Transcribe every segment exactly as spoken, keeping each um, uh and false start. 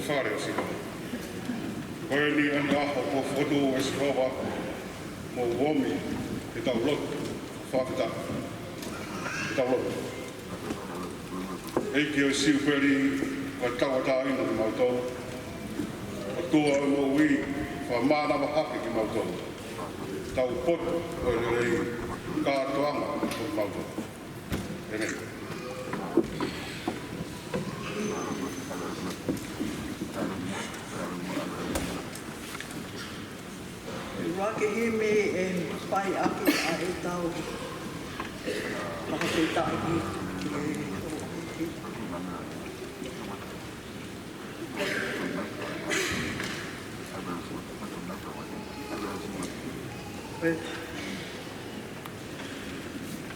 Fale ʻo Sihova. Ko eni ʻa e ʻaho kuo fokotuʻu ʻe Sihova, mou omi ke tau lotu. Fakafetaʻi. Ke tau lotu. ʻEiki ʻo e Siupeli, ʻoku tau tauʻatāina kimautolu. ʻOtua ʻo e moʻui, fakamānava hake kimautolu. Taupotu ʻo e lelei, kātoanga ʻo kimautolu. ʻĒmeni. ʻUluaki himi ʻe fai ʻaki ʻa ʻetau fakafetaʻi ki he ʻEiki.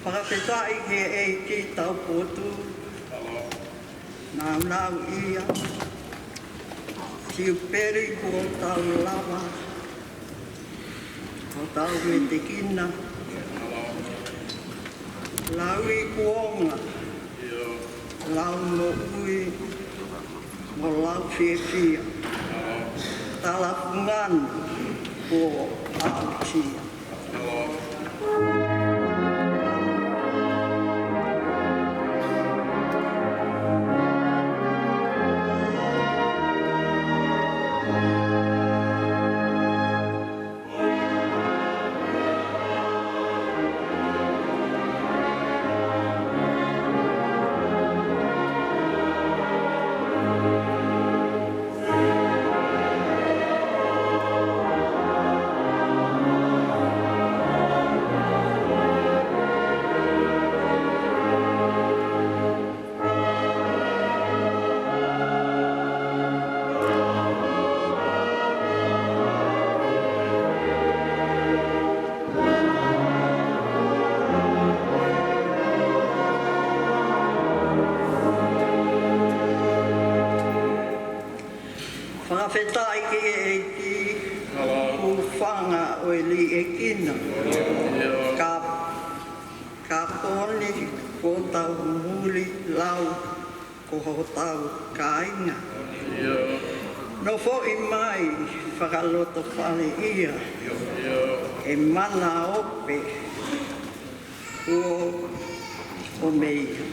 Fakafetaʻi ki he ʻEiki taupotu, nāunauʻia, Siupeli kuo tau lava, kuo tau metekina, lauikuonga, laumoʻui, mo laufiefia, talafungani kuo aʻusia. Fakafetaʻi ki he ʻEiki, hūfanga ʻo e liʻekina. Ka, kaponi kuo tau muli lau ko hotau kāinga. Nofoʻi mai fakalotofale ia, ʻe mana ope kuo ʻomi ia.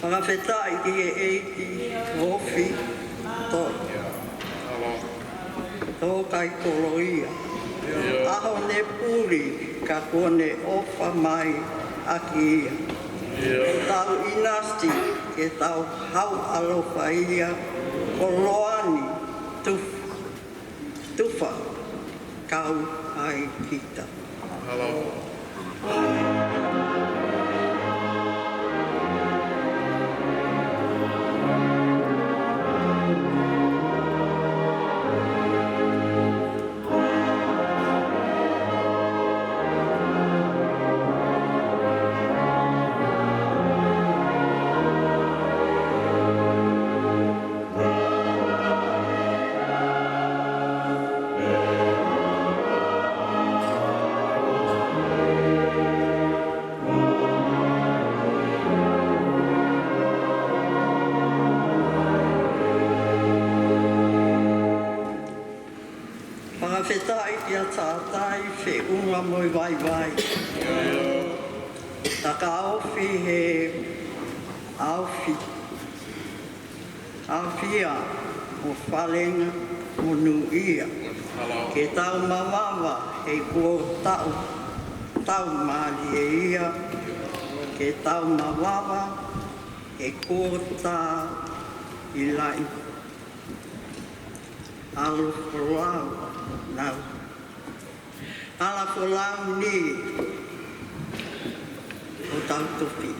Fakafetaʻi ki he ʻEiki, ofi, tō, tō kai kolo ia. ʻAho ne puli, ka kuo ne ʻofa mai ʻaki ia. Ke tau ʻinasi, ke tau hau ʻalofa ia, ko Loani, tuf-, tufa, kau ai kita. Fakafetaʻi kia Tātai, Feʻunga mo e Vaivai. Takaofi he aofi, aofia mo Falenga mo Nuʻia. Ke tau mavava he kuo tau, tau mālie ia. Ke tau mavava he kuo tau ʻi laʻi. ʻAlu folau nau Ala ko lau ni o tau tofi.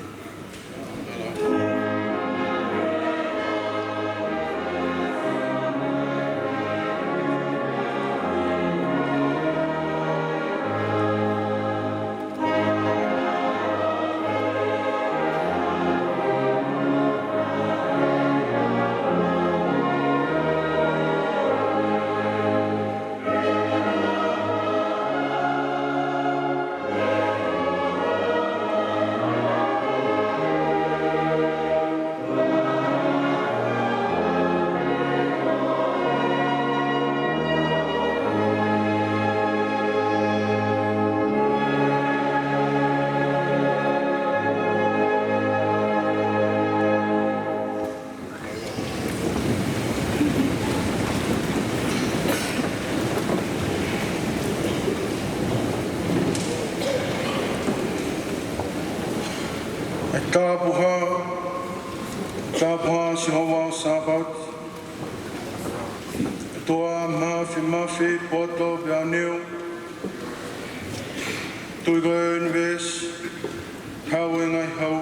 ʻE tāpuhā, tāpuhā Sihova ʻo Sāpaoti, ʻOtua Māfimafi, poto pea neu, Tuʻi ko e ʻunivēsi, hau e ngaahi hau.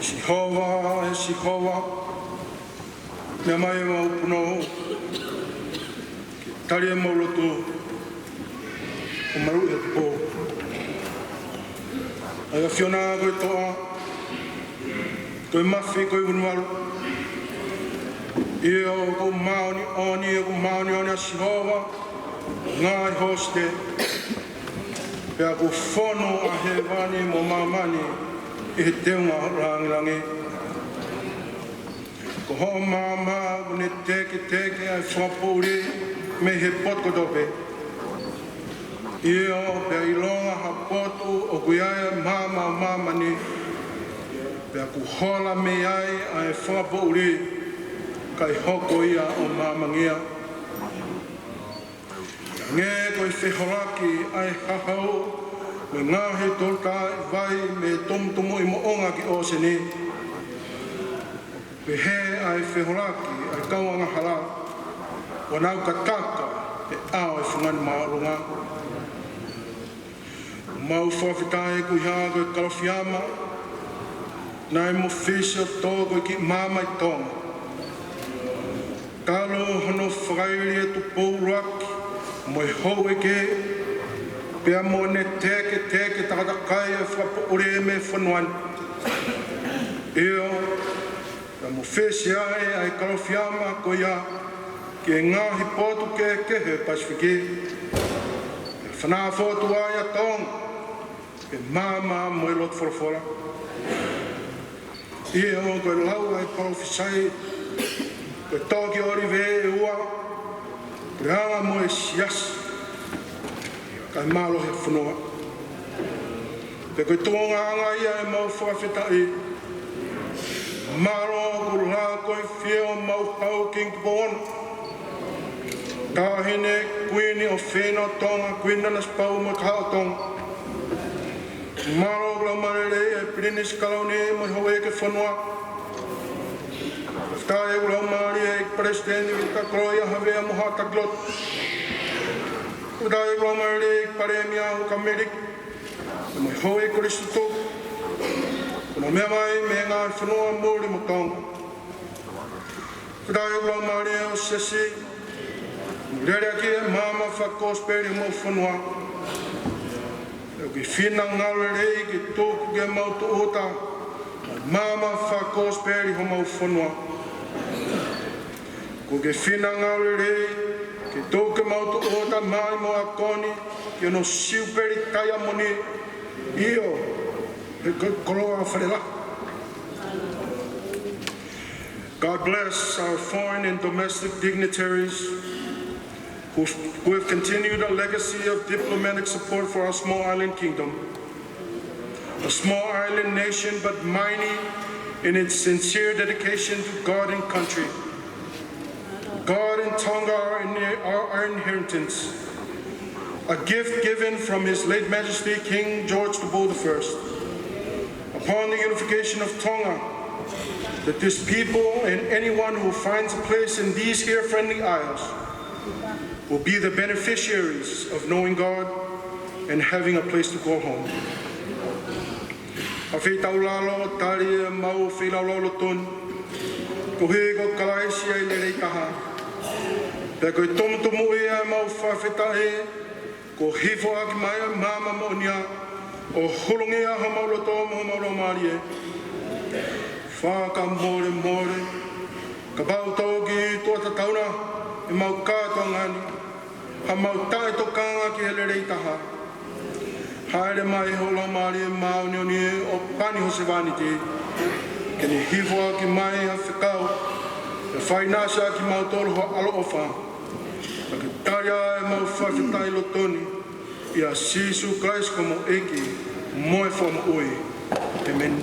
Sihova, ʻe Sihova, meʻa mai ʻemau punou, tali ʻemau lotu, ʻo maluʻi ʻa e pō. ʻA e ʻAfiona ko e toʻa, ko e mafi, ko e unualu. ʻIo, ʻoku māʻoniʻoni, ʻoku māʻoniʻoni ʻa Sihova ʻi he ngaahi hōsite. Pea ʻoku fonu ʻa hēvani mo māmani ʻi he teunga ʻo e lāngilangi. Ko hoʻo maama ʻoku ne teketeke ʻa e fakapoʻuli mei he potu kotoa pē. ʻIo, pea ʻilonga ha potu ʻoku ʻi ai ʻa e maama ʻo māmani, pea ʻoku hola mei ai ʻa e fakapoʻuli, kae hoko ia ʻo maamangia. Hangē ko e feholaki ʻa e hahau mo e ngaahi tolotaaʻi vai mei he tumutumu ʻi moʻunga ki ʻōseni, pehē ʻa e feholaki ʻa e kau angahala, ʻo nau kataka he ʻao ʻo e fungani māʻolunga. Mau fakafetaʻi koeʻuhi ko e Kalofiama, naʻe mafesi ʻo tō ko e kiʻi maama ʻi Tonga. Talu hono fakaili ʻe Tupou ʻUluaki mo e houʻeiki, pea mo ʻene teketeke takatakai ʻa e fakapoʻuli mei he fonua ni. ʻIo, pea mafesi ai ʻa e Kalofiama ko ia ki he ngaahi potu kehekehe ʻo e Pasifiki. Pea fanafo atu ai ʻa Tonga ki he maama mo e lotu folofola. ʻIo, ko e lau ʻa e palōfisai, ko e toki ʻōlive ʻe ua, puleʻanga mo e siasi, kae mālohi ʻa e fonua. Pea ko e tuongaʻanga ia ʻemau fakafetaʻi. Mālō ʻoku laka ʻo fie ʻo mau hau Kingi Tupou Ono, Taʻahine Kuini ʻofeina ʻo Tonga, Kuini Nanasipauʻu mo e Kahaʻu ʻo Tonga. Mālō ʻoku laumālie lelei ʻa e Pilinisi Kalauni mo e houʻeiki ʻo e fonua. Fakafetaʻi ʻoku laumālie ʻEiki Palesiteni Toketā Koloaʻia Havea mo haʻa taki lotu. Fakafetaʻi ʻoku laumālie ʻEiki Palēmia Huʻakavameiliki mo e houʻeiki kolisi tutuku, kuo nau meʻa mai mei he ngaahi fonua muli mo Tonga. Fakafetaʻi ʻoku laumālie ʻa e Siasi, lele ʻaki e maama fakakosipeli homau fonua. ʻOku ke finangalo lelei ke tuku ke mau tūʻuta maama fakakosipeli homau fonua. ʻOku ke finangalo lelei ke tuku ke mau tūʻuta mai mo ʻakoni ki hono siupeli taiamoni, ʻio, he ko e koloa Falelahi. God bless our foreign and domestic dignitaries who, who have continued a legacy of diplomatic support for our small island kingdom, a small island nation, but mighty in its sincere dedication to God and country. God and Tonga are in, are our inheritance, a gift given from His late Majesty King George Tupou the First, upon the unification of Tonga, that this people and anyone who finds a place in these here friendly isles will be the beneficiaries of knowing God and having a place to call home. ʻA e feitaulalo, tali ʻemau feilaulau loto ni, koeʻuhi ko Kalaisi ʻa e lelei taha. Pea ko e tumutumu ia ʻemau fakafetaʻi, kuo hifo ʻaki mai ʻa e maama moʻonia, ʻo hulungia homau loto mo homau laumālie. Fakamolemole, kapau ʻoku tau kiʻi tuʻa tatau na ʻemau kātoanga ni, haʻamau taʻetokanga ki he lelei taha, hāʻele mai ho Laumālie Māʻoniʻoni ʻo pani ho sevāniti, ke ne hifo ʻaki mai ha fekau, ʻe fainasi ʻaki kimautolu ho ʻaloʻofa. Pea ke tali ʻa ʻemau fakafetaʻi loto ni, ʻia Sīsū Kalaisi ko homau ʻEiki mo e Fakamoʻui. ʻĒmeni.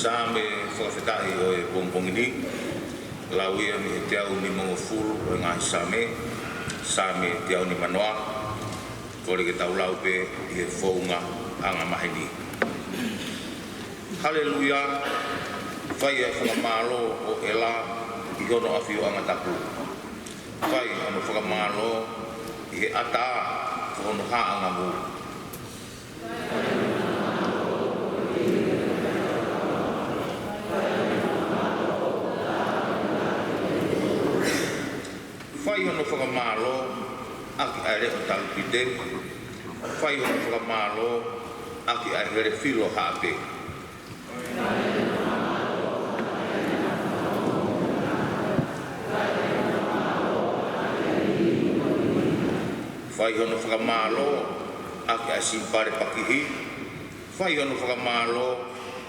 Saame fakafetaʻi ʻo e pongipongi ni, lau ia mei he teau nimangofulu ʻo e ngaahi Saame, Saame teau nimanoa. Kole ke tau lau pē ʻi he founga angamaheni. Haleluia. Fai ʻa e fakamālō ʻo ʻEla ʻi hono ʻafioʻanga tapu. Fai hono fakamālō ʻi he ʻatā ko hono haʻangamu. Fai hono fakamālō ʻaki ʻa e leʻo talupite. Fai hono fakamālō ʻaki ʻa e hele filo haʻape. Fai hono fakamālō ʻaki ʻa e sipale pakihi. Fai hono fakamālō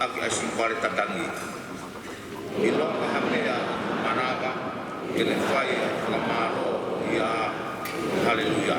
ʻaki ʻa e sipale tatangi. ʻIloa ha meʻa manava, ke ne fai ʻa e fakamālō ia. Haleluia.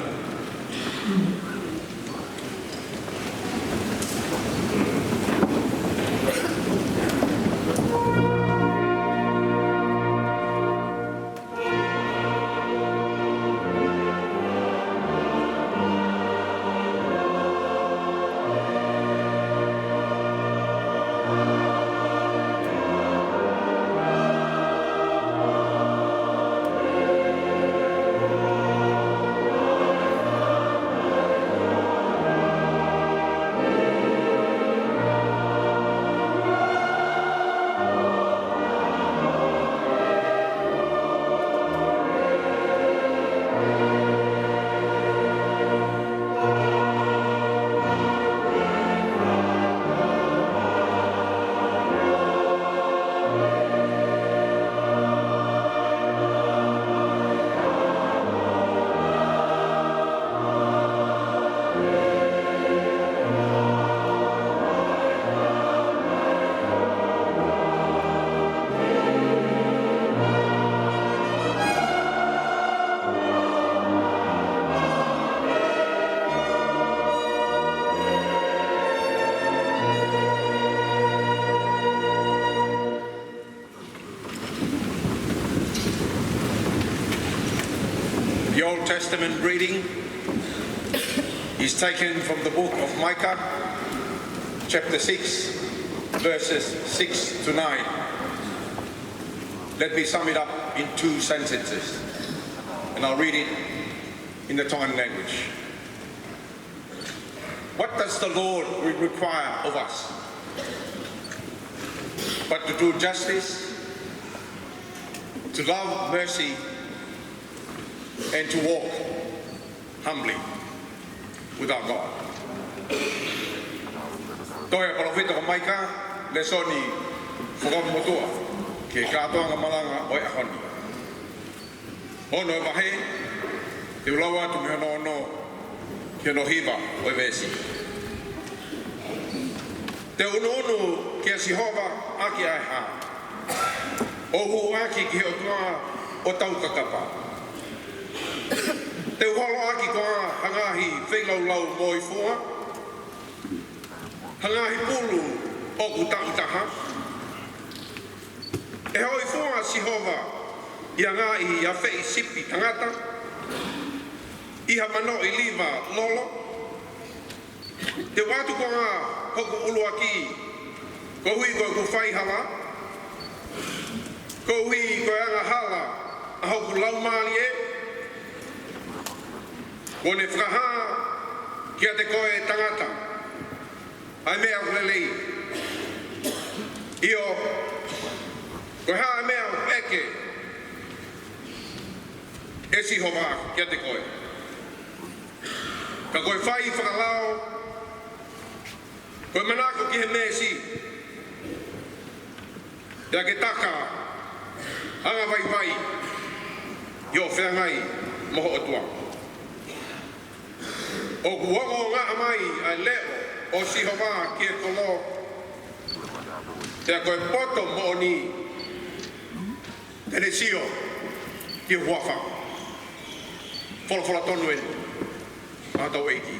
The Old Testament reading is taken from the book of Micah, chapter six, verses six to nine. Let me sum it up in two sentences, and I'll read it in the Tongan language. What does the Lord re-, require of us but to do justice, to love mercy, and to walk humbly with our God? Tohi ʻa e palōfita ko Maika, lēsoni fakamotuʻa ki he kātoanga malanga ʻo e ʻaho ni. Ono e vahe, te u lau atu mei hono ono ki hono hiva ʻo e veesi. Te u ʻunuʻunu kia Sihova ʻaki ʻa e hā? ʻO hū ʻaki ki he ʻOtua ʻo taukakapa? Te u holo ʻaki koā ha ngaahi feilaulau moifua, ha ngaahi pulu ʻoku taʻutaha? ʻE hoifua ʻa Sihova ʻi ha ngaahi afeʻi sipi tangata, ʻi ha manoʻi liva lolo? Te u ʻatu koā hoku ʻuluaki koeʻuhi ko ʻeku faihala, koeʻuhi ko e angahala ʻa hoku laumālie? Kuo ne fakahā kiate koe, tangata, ʻa e meʻa ʻoku lelei. ʻIo, ko e hā e meʻa ʻoku ʻeke ʻe Sihova kiate koe? Ka ko e fai fakalao, ko e manako ki he meesi, pea ke taka angavaivai ʻi hoʻo feangai mo ho ʻOtua. ʻOku ongoongaʻa mai ʻa e leʻo ʻo Sihova ki he kolo, pea ko e poto moʻoni te ne sio ki ho huafa. Folofola tonu eni ʻa hotau ʻEiki.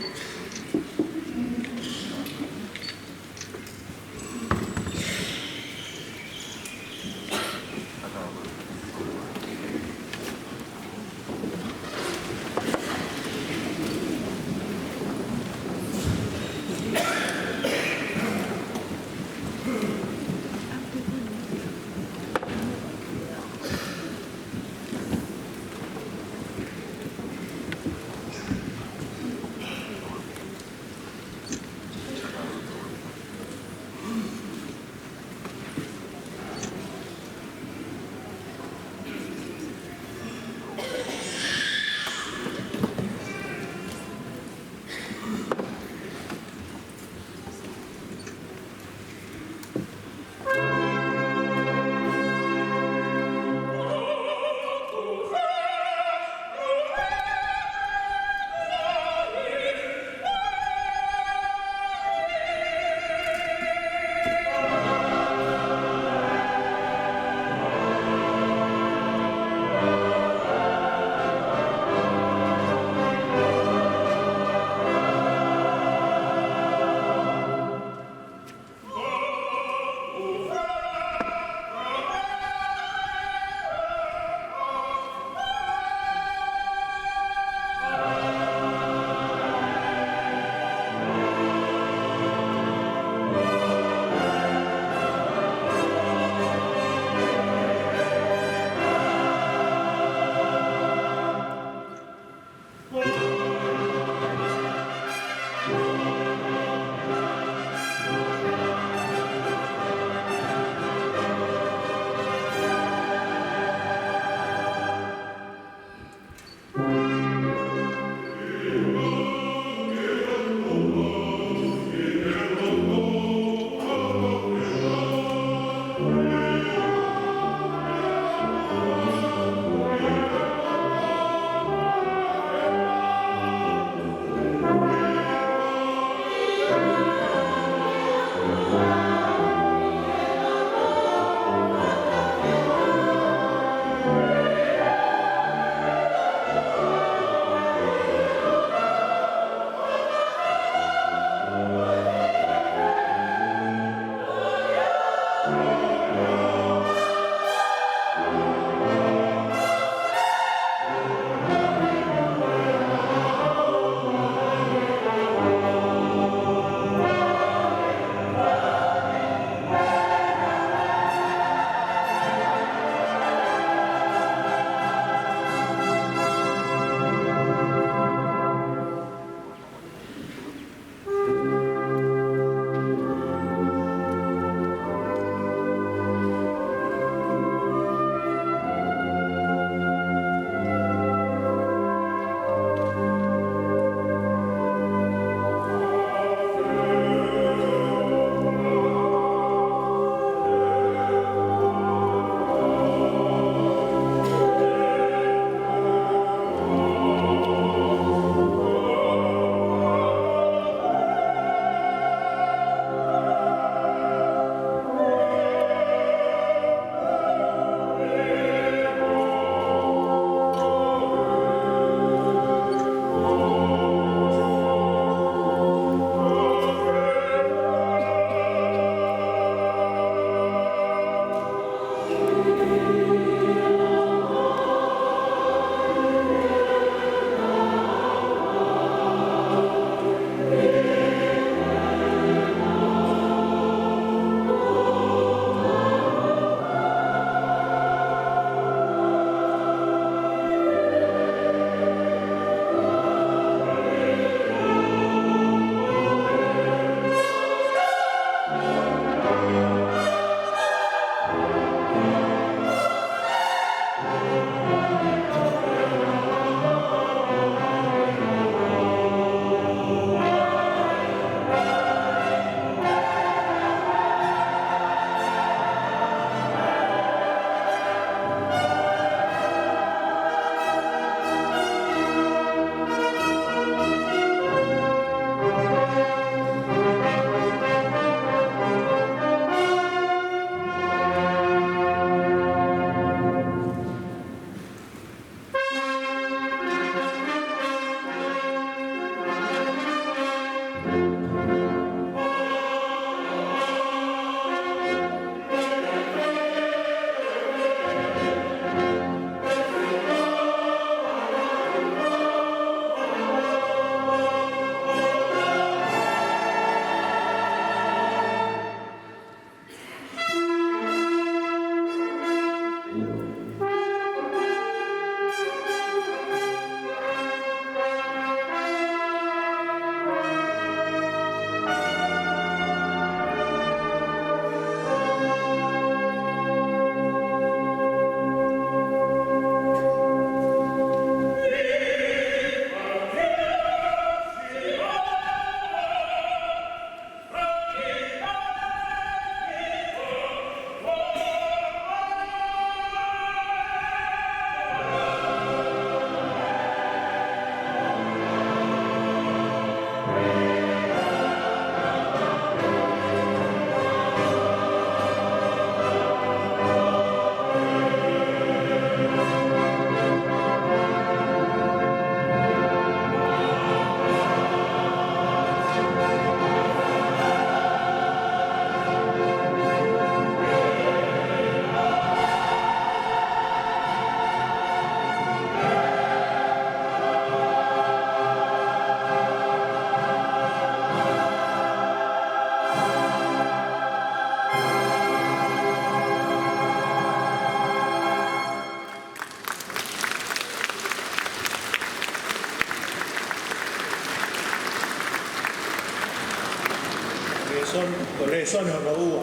Ko e lēsoni hono ua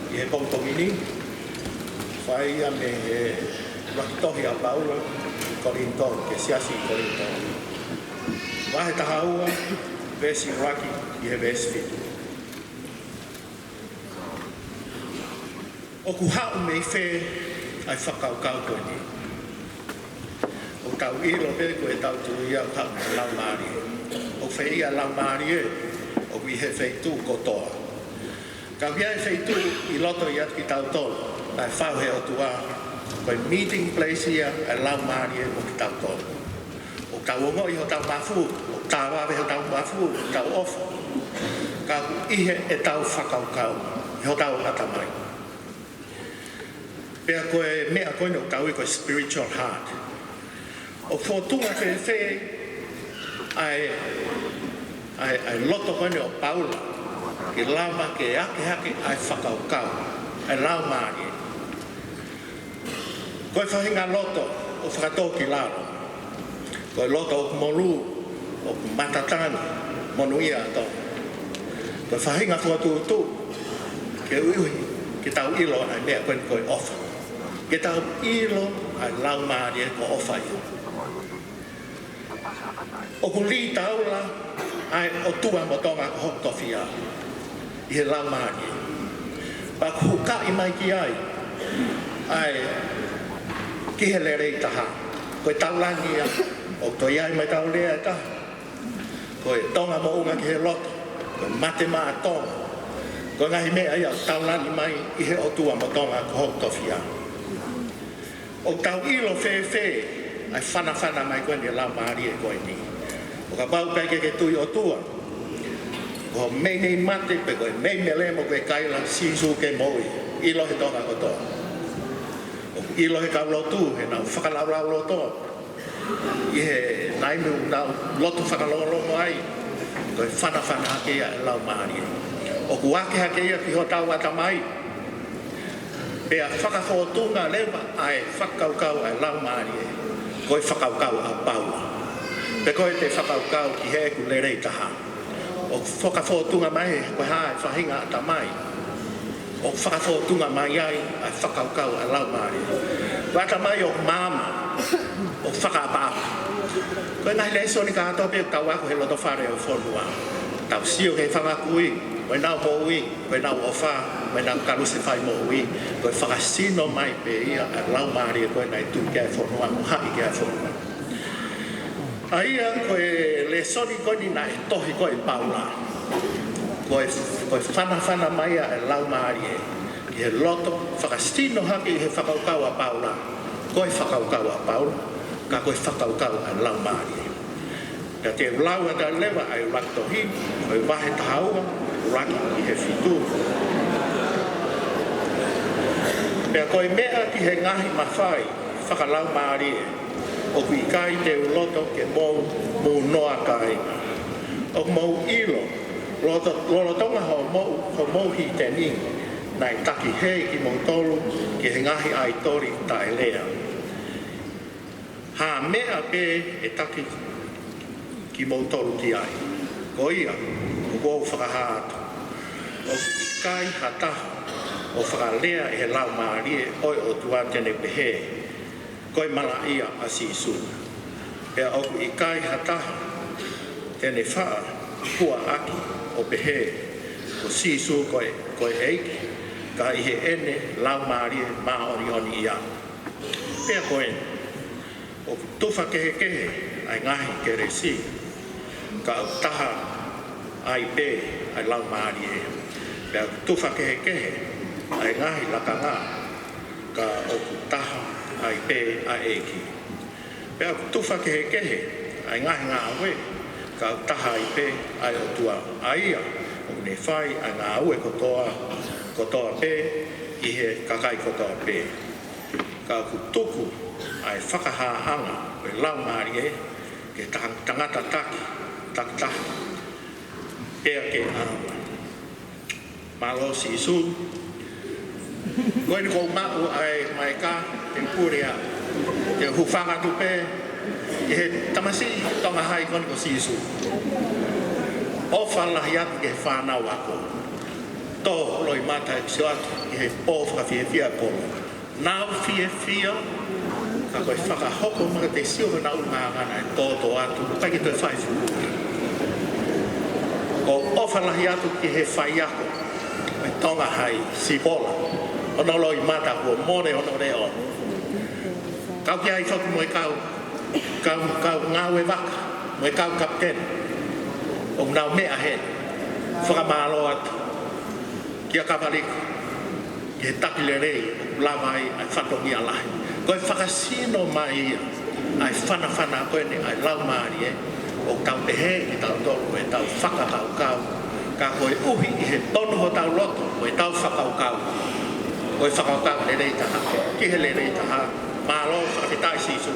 ʻi he pongipongi ni, fai ia mei he ʻuluaki tohi ʻa Paula ki Kolinitō, ki he siasi ʻi Kolinitō. Vahe taha ua, veesi ʻuluaki ki he veesi fitu. ʻOku haʻu mei fē ʻa e fakakaukau ko eni? ʻOku tau ʻilo pē ko e tau tui ia ʻoku haʻu mei he Laumālie. ʻOku fē ia Laumālie? ʻOku ʻi he feituʻu kotoa. Ka ʻoku ʻi ai e feituʻu ʻi loto ʻiate kitautolu, naʻe fai ʻe he ʻOtua, ko e meeting place ia ʻa e Laumālie mo kitautolu. ʻOku tau ongoʻi hotau mafu, ʻoku tau vave hotau mafu, ʻoku tau ʻofa. Ka ʻoku ʻi he ʻetau fakakaukau, ʻi hotau ʻatamai. Pea ko e meʻa ko eni ʻoku tau ui ko e spiritual heart. ʻOku fōtunga fēfē ʻa e, ʻa e, ʻa e loto ko eni ʻo Paula, ke lava ke ake hake ʻa e fakakaukau ʻa e Laumālie. Ko e faʻahinga loto ʻoku fakatōkilalo. Ko e loto ʻoku molū, ʻoku matatani, monūʻia ʻa Tonga. Ko e faʻahinga fokotuʻutuʻu, ke ui, ke tau ʻilo ʻa e meʻa ko eni ko e ʻofa. Ke tau ʻilo ʻa e Laumālie ko e ʻofa ia. ʻOku lī taula ʻa e ʻOtua mo Tonga ko hoku tofiʻa ʻi he Laumālie. Pea ʻoku hukaʻi mai ki ai ʻa e, ki he lelei taha. Ko e taulani ia, ʻoku toe ʻi ai mai ʻetau lea ʻe taha. Ko e Tonga moʻunga ki he loto, ko e mate maʻa Tonga. Ko e ngaahi meʻa ia ʻoku taulani mai ʻi he ʻOtua mo Tonga ko hoku tofiʻa. ʻOku tau ʻilo fēfē ʻa e fanafana mai ko eni ʻa e Laumālie ko eni? ʻO kapau pē ʻoku ʻikai ke ke tui ʻOtua, ko e meimei mate pe ko e meimei lemo ko e kaila Sīsū ke moʻui. ʻIlo ʻe he Tonga kotoa. ʻOku ʻilo ʻe he kau lotu, heʻenau fakalaulauloto, ʻi he ngaahi meʻa ʻoku nau lotu fakalongolongo ai, ko e fanafana hake ia ʻa e Laumālie. ʻOku ake hake ia ki hotau ʻatamai. Pea fakafōtunga leva ʻa e fakakaukau ʻa e Laumālie, ko e fakakaukau ʻa Paula. Pe ko ʻete fakakaukau ki heʻeku lelei taha. ʻOku fakafōtunga mai he ko e hā e faʻahinga ʻatamai ʻoku fakafōtunga mai ai ʻa e fakakaukau ʻa e Laumālie. Ko e ʻatamai ʻoku maama, ʻoku fakaʻapaʻapa. Ko e ngaahi lēsoni kātoa pē ʻoku tau ako he loto fale ʻo e fonua. Tau sio ki he fanga kui, ko ʻenau moʻui, ko ʻenau ʻofa, ko ʻenau kalusefai moʻui, ko e fakasino mai pē ia ʻa e Laumālie ko ē naʻe tuʻu ki ai e fonua, mo haʻi ki ai e fonua. ʻA ia ko e lēsoni ko eni naʻe tohi ko ē ʻe Paula. Ko e, ko e fanafana mai ʻa e Laumālie ki he loto, fakasino hake ʻi he fakakaukau ʻa Paula. Ko e fakakaukau ʻa Paula, ka ko e fakakaukau ʻa e Laumālie. Pea te u lau atu leva ʻa e ʻuluaki tohi, ko e vahe taha ua, ʻuluaki ki he fitu. Pea ko e meʻa ki he ngaahi mafai fakalaumālie, ʻoku ʻikai te u loto ke mou mou noa, kāinga. ʻOku mou ʻilo, loto, lolotonga hoʻomou, hoʻomou hīteni, naʻe taki hē kimoutolu ki he ngaahi ʻaitoli taʻelea. Ha meʻa pē ʻe taki kimoutolu ki ai, ko ia ʻoku ou fakahā atu, ʻoku ʻikai ha taha ʻoku fakalea ʻe he Laumālie ʻo e ʻOtua te ne pehē, ko e malaʻia ʻa Sīsū. Pea ʻoku ʻikai ha taha te ne faʻa hua ʻaki ʻo pehē, ko Sīsū ko e, ko e ʻEiki, ka ʻi heʻene Laumālie Māʻoniʻoni ia. Pea ko eni, ʻoku tufa kehekehe ʻa e ngaahi kelesi, ka ʻoku taha ai pē ʻa e Laumālie. Pea ʻoku tufa kehekehe ʻa e ngaahi lakanga, ka ʻoku taha ai pē ʻa e ʻEiki. Pea ʻoku tufa kehekehe ʻa e ngaahi ngāue, ka ʻoku taha ai pē ʻa e ʻOtua, ʻa ia ʻoku ne fai ʻa e ngāue kotoa, kotoa pē ʻi he kakai kotoa pē. Ka ʻoku tuku ʻa e fakahāʻanga ʻo e Laumālie ki he tang-, tangata taki, takitaha, pea ke ʻaonga. Mālō Sīsū. Ko eni kuo u maʻu ʻa e maika, te u pule ā, te u hūfanga atu pē ki he tamasiʻi Tonga Hai ko eni ko Sīsū. ʻOfa lahi atu ki he fānau ako. Tō loʻimata ʻeku sio atu ki he pō fakafiefia pō. Nau fiefia, ka ko e fakahoko mai te sio ko nau ngangana e tōtō atu, ʻikai ke toe fai fuʻu. ʻOku ou ʻofa lahi atu ki he faiako ʻo e Tonga Hai, Sipola, hono loʻimata kuo mole hono leʻo. Kau ki ai foki mo e kau, kau, kau ngāue vaka, mo e kau kapiteni. ʻOku nau meʻa heni, fakamālō atu kia Kavaliku, ki he taki lelei ʻoku lava ai ʻa e fatongia lahi. Ko e fakasino mai ia ʻa e fanafana ko eni ʻa e Laumālie, ʻoku tau pehē kitautolu ʻetau fakakaukau, ka koeʻuhi ʻi he tonu hotau loto ʻo ʻetau fakakaukau, ko e fakakaukau lelei taha ki he lelei taha. Mālō, fakafetaʻi Sīsū.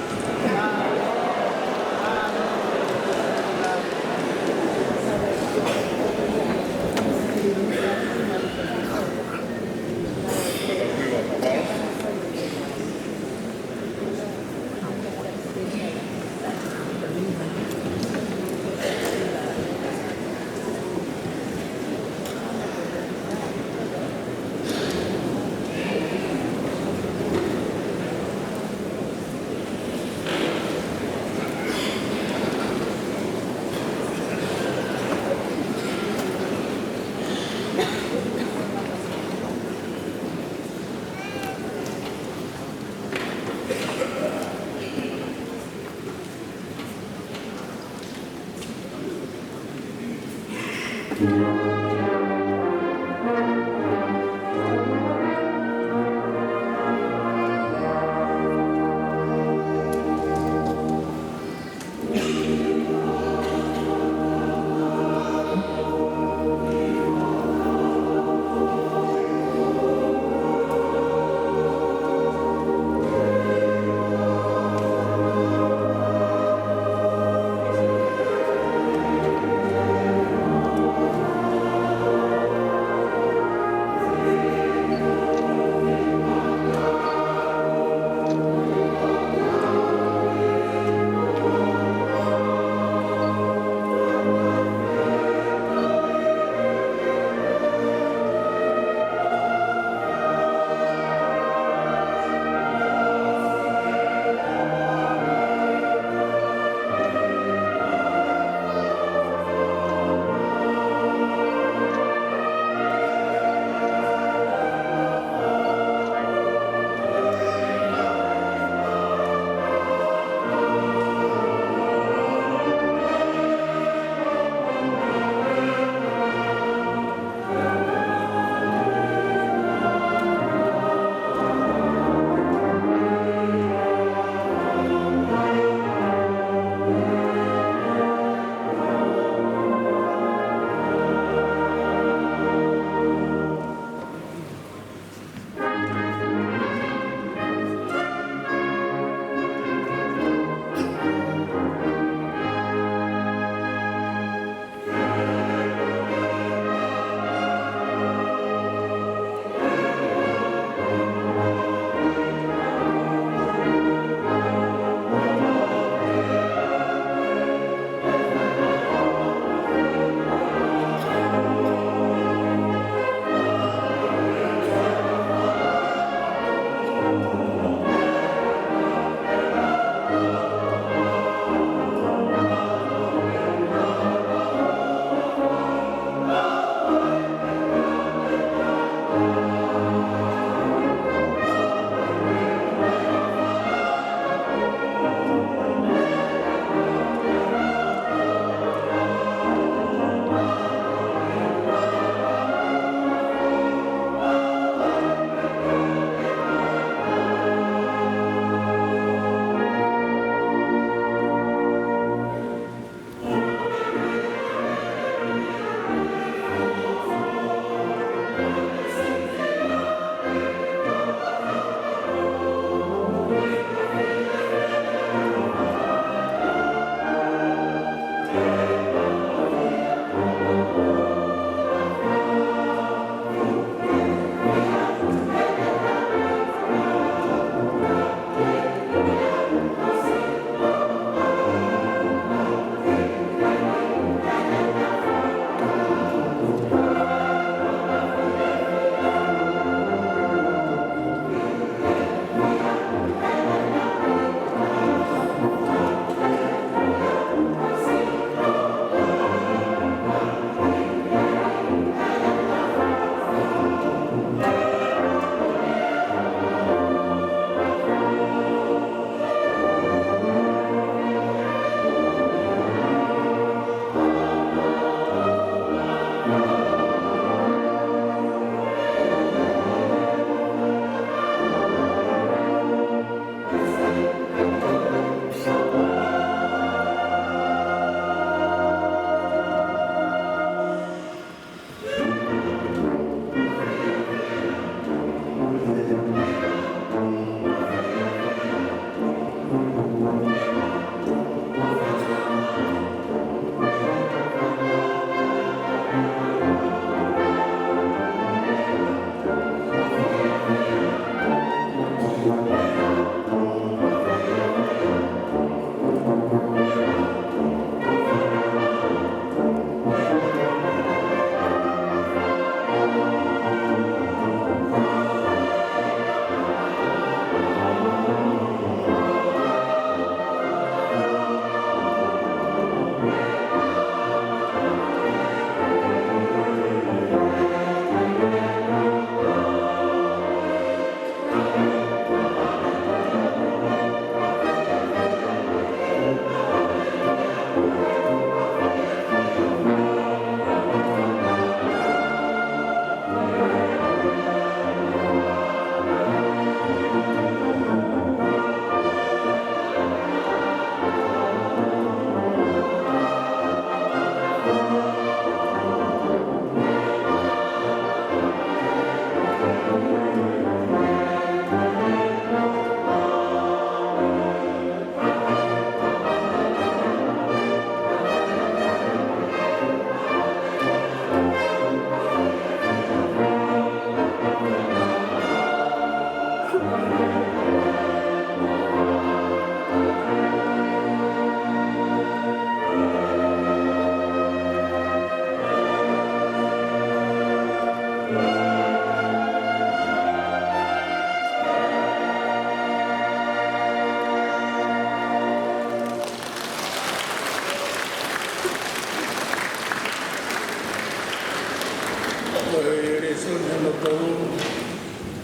Tolu,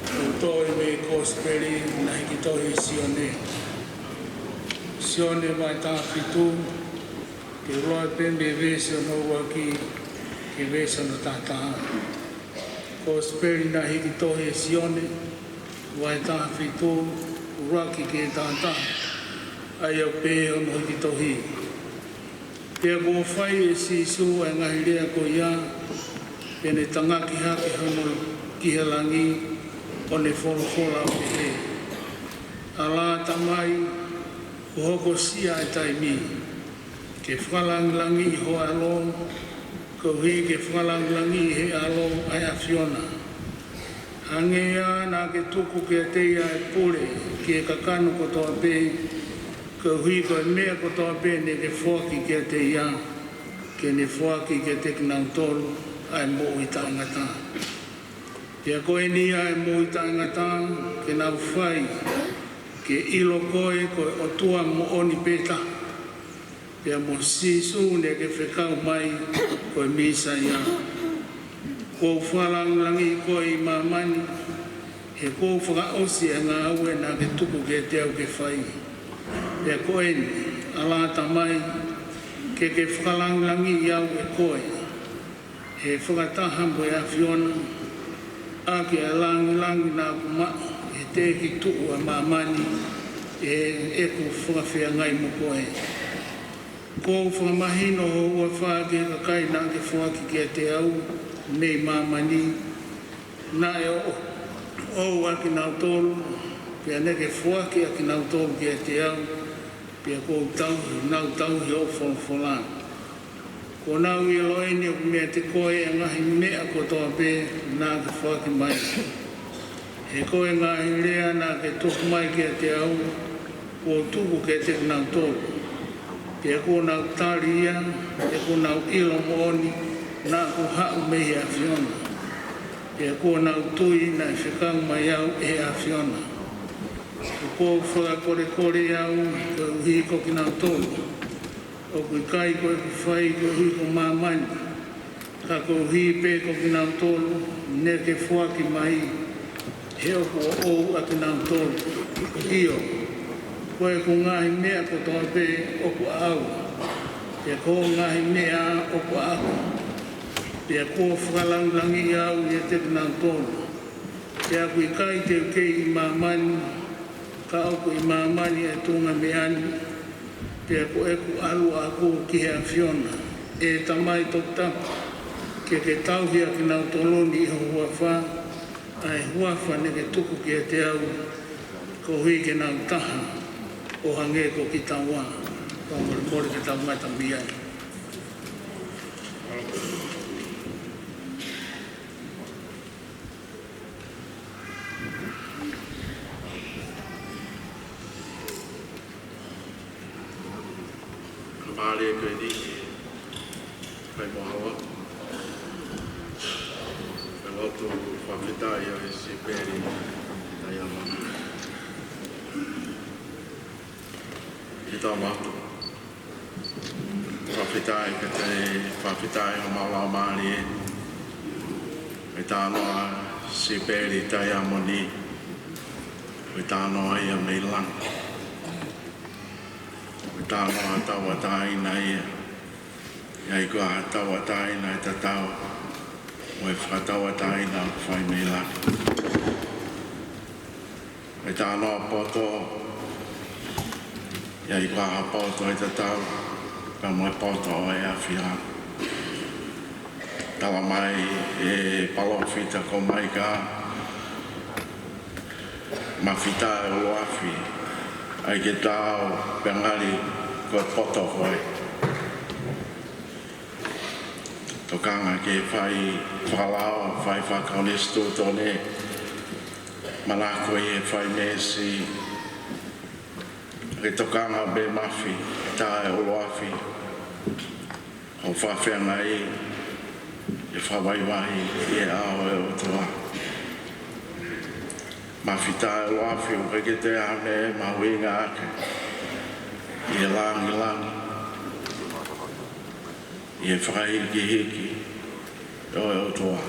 ʻoku toʻo mei he Kosipeli naʻe hiki tohi ʻe Sione. Sione vahe taha fitu, ke ʻoua pē mei he veesi hono ʻuluaki ki he veesi hono taha taha. Kosipeli naʻe hiki tohi ʻe Sione, vahe taha fitu, ʻuluaki ki he taha taha, ʻa ia ʻoku pehē hono hiki tohi. Pea kuo fai ʻe Sīsū ʻa e ngaahi lea ko ia, pea ne tangaki hake hono ki he langi, ʻo ne folofola ʻo pehē: ʻAlā Tamai, kuo hokosia ʻa e taimi, ke fakalangilangiʻi ho ʻAlo, koeʻuhi ke fakalangilangiʻi ʻe he ʻAlo ʻa e ʻAfiona. Hangē ā naʻa ke tuku kiate ia ʻa e pule ki he kakano kotoa pē, koeʻuhi ko e meʻa kotoa pē naʻa ke foaki kiate ia, ke ne foaki kiate kinautolu ʻa e moʻui taʻengata. Pea ko eni ʻa e moʻui taʻengata, ke nau fai ke ʻilo koe ko e ʻOtua moʻoni pē taha, pea mo Sīsū naʻa ke fekau mai ko e Mīsaia. Kuo u fakalangilangiʻi koe ʻi māmani, he kuo u fakaʻosi ʻa e ngāue naʻa ke tuku kiate au ke fai. Pea ko eni, ʻalā Tamai, ke ke fakalangilangiʻi au ʻe koe, he fakataha mo e ʻAfiona, ʻaki ʻa e langilangi naʻa ku maʻu he teʻeki tuʻu ʻa māmani, ʻi heʻeku fakafeangai mo koe. Kuo u fakamahino ho huafa ki he kakai naʻa ke foaki kiate au mei māmani, naʻe ʻo-, ʻoʻou ʻa kinautolu, pea naʻa ke foaki ʻa kinautolu kiate au, pea kuo u tauhi, nau tauhi hoʻo folofola. Kuo nau ʻilo eni ʻoku meiate koe ʻa e ngaahi meʻa kotoa pē naʻa ke foaki mai. He ko e ngaahi lea naʻa ke tuku mai kiate au, kuo u tuku kiate kinautolu. Pea kuo nau tali ia, pea kuo nau ʻilo moʻoni naʻa ku haʻu mei he ʻAfiona. Pea kuo nau tui naʻe fekau mai au ʻe he ʻAfiona. ʻOku ou fakakolekole au koeʻuhi ko kinautolu. ʻOku ʻikai ko ʻeku fai koeʻuhi ko māmani, ka koeʻuhi pē ko kinautolu naʻa ke foaki mai, he ʻoku ʻoʻou ʻa kinautolu. ʻIo, ko ʻeku ngaahi meʻa kotoa pē ʻoku ʻaʻau, pea ko hoʻo ngaahi meʻa ʻoku ʻaʻaku, pea kuo fakalangilangiʻi au ʻiate kinautolu. Pea ʻoku ʻikai te u kei ʻi māmani, ka ʻoku ʻi māmani ʻa e tuʻunga meʻa ni, pea ko ʻeku ʻalu ʻaʻaku ki he ʻAfiona. ʻE Tamai Toputapu, ke ke tauhi ʻa kinautolu ni ʻi ho huafa, ʻa e huafa naʻa ke tuku kiate au, koeʻuhi ke nau taha ʻo hangē ko kitaua. Fakamolemole ke tau ngata mei ai. Mālie ko eni, fai mo hawa. Pea lotu fakafetaʻi ʻa e sipeli, ʻa ia ma. Ke tau lotu. Fakafetaʻi, ke te fakafetaʻi ʻa e Laumālie. Ko e talanoa sipeli Taiamoni. Ko e talanoa ia mei langi. Ko e talanoa tauʻatāina ia. ʻIkai ko ha tauʻatāina ʻe tatau mo e fakatauʻatāina ʻoku fai mei langi. Ko e talanoa poto, ʻikai ko ha poto ʻe tatau pea mo e poto ʻo e ʻAfiona. Tala mai ʻe he palōfita ko Maika, Mafita ʻe ʻuluafi, ʻai ke tau pea ngali ko e poto ko ē. Tokanga ke fai fakalao, fai fakakonisitūtone, manako ʻi he fai meesi, ke tokanga pē Mafi, Mafita ʻe ʻuluafi, ʻo fakafeangai, ʻe fakavaivai ʻi he ʻao ʻo e ʻOtua. Mafita ʻe ʻuluafi, ʻoku ʻikai ke toe ʻi ai ha meʻa mahuʻinga ʻaki ʻi he langilangi, ʻi he fakahikihiki ʻo e ʻOtua.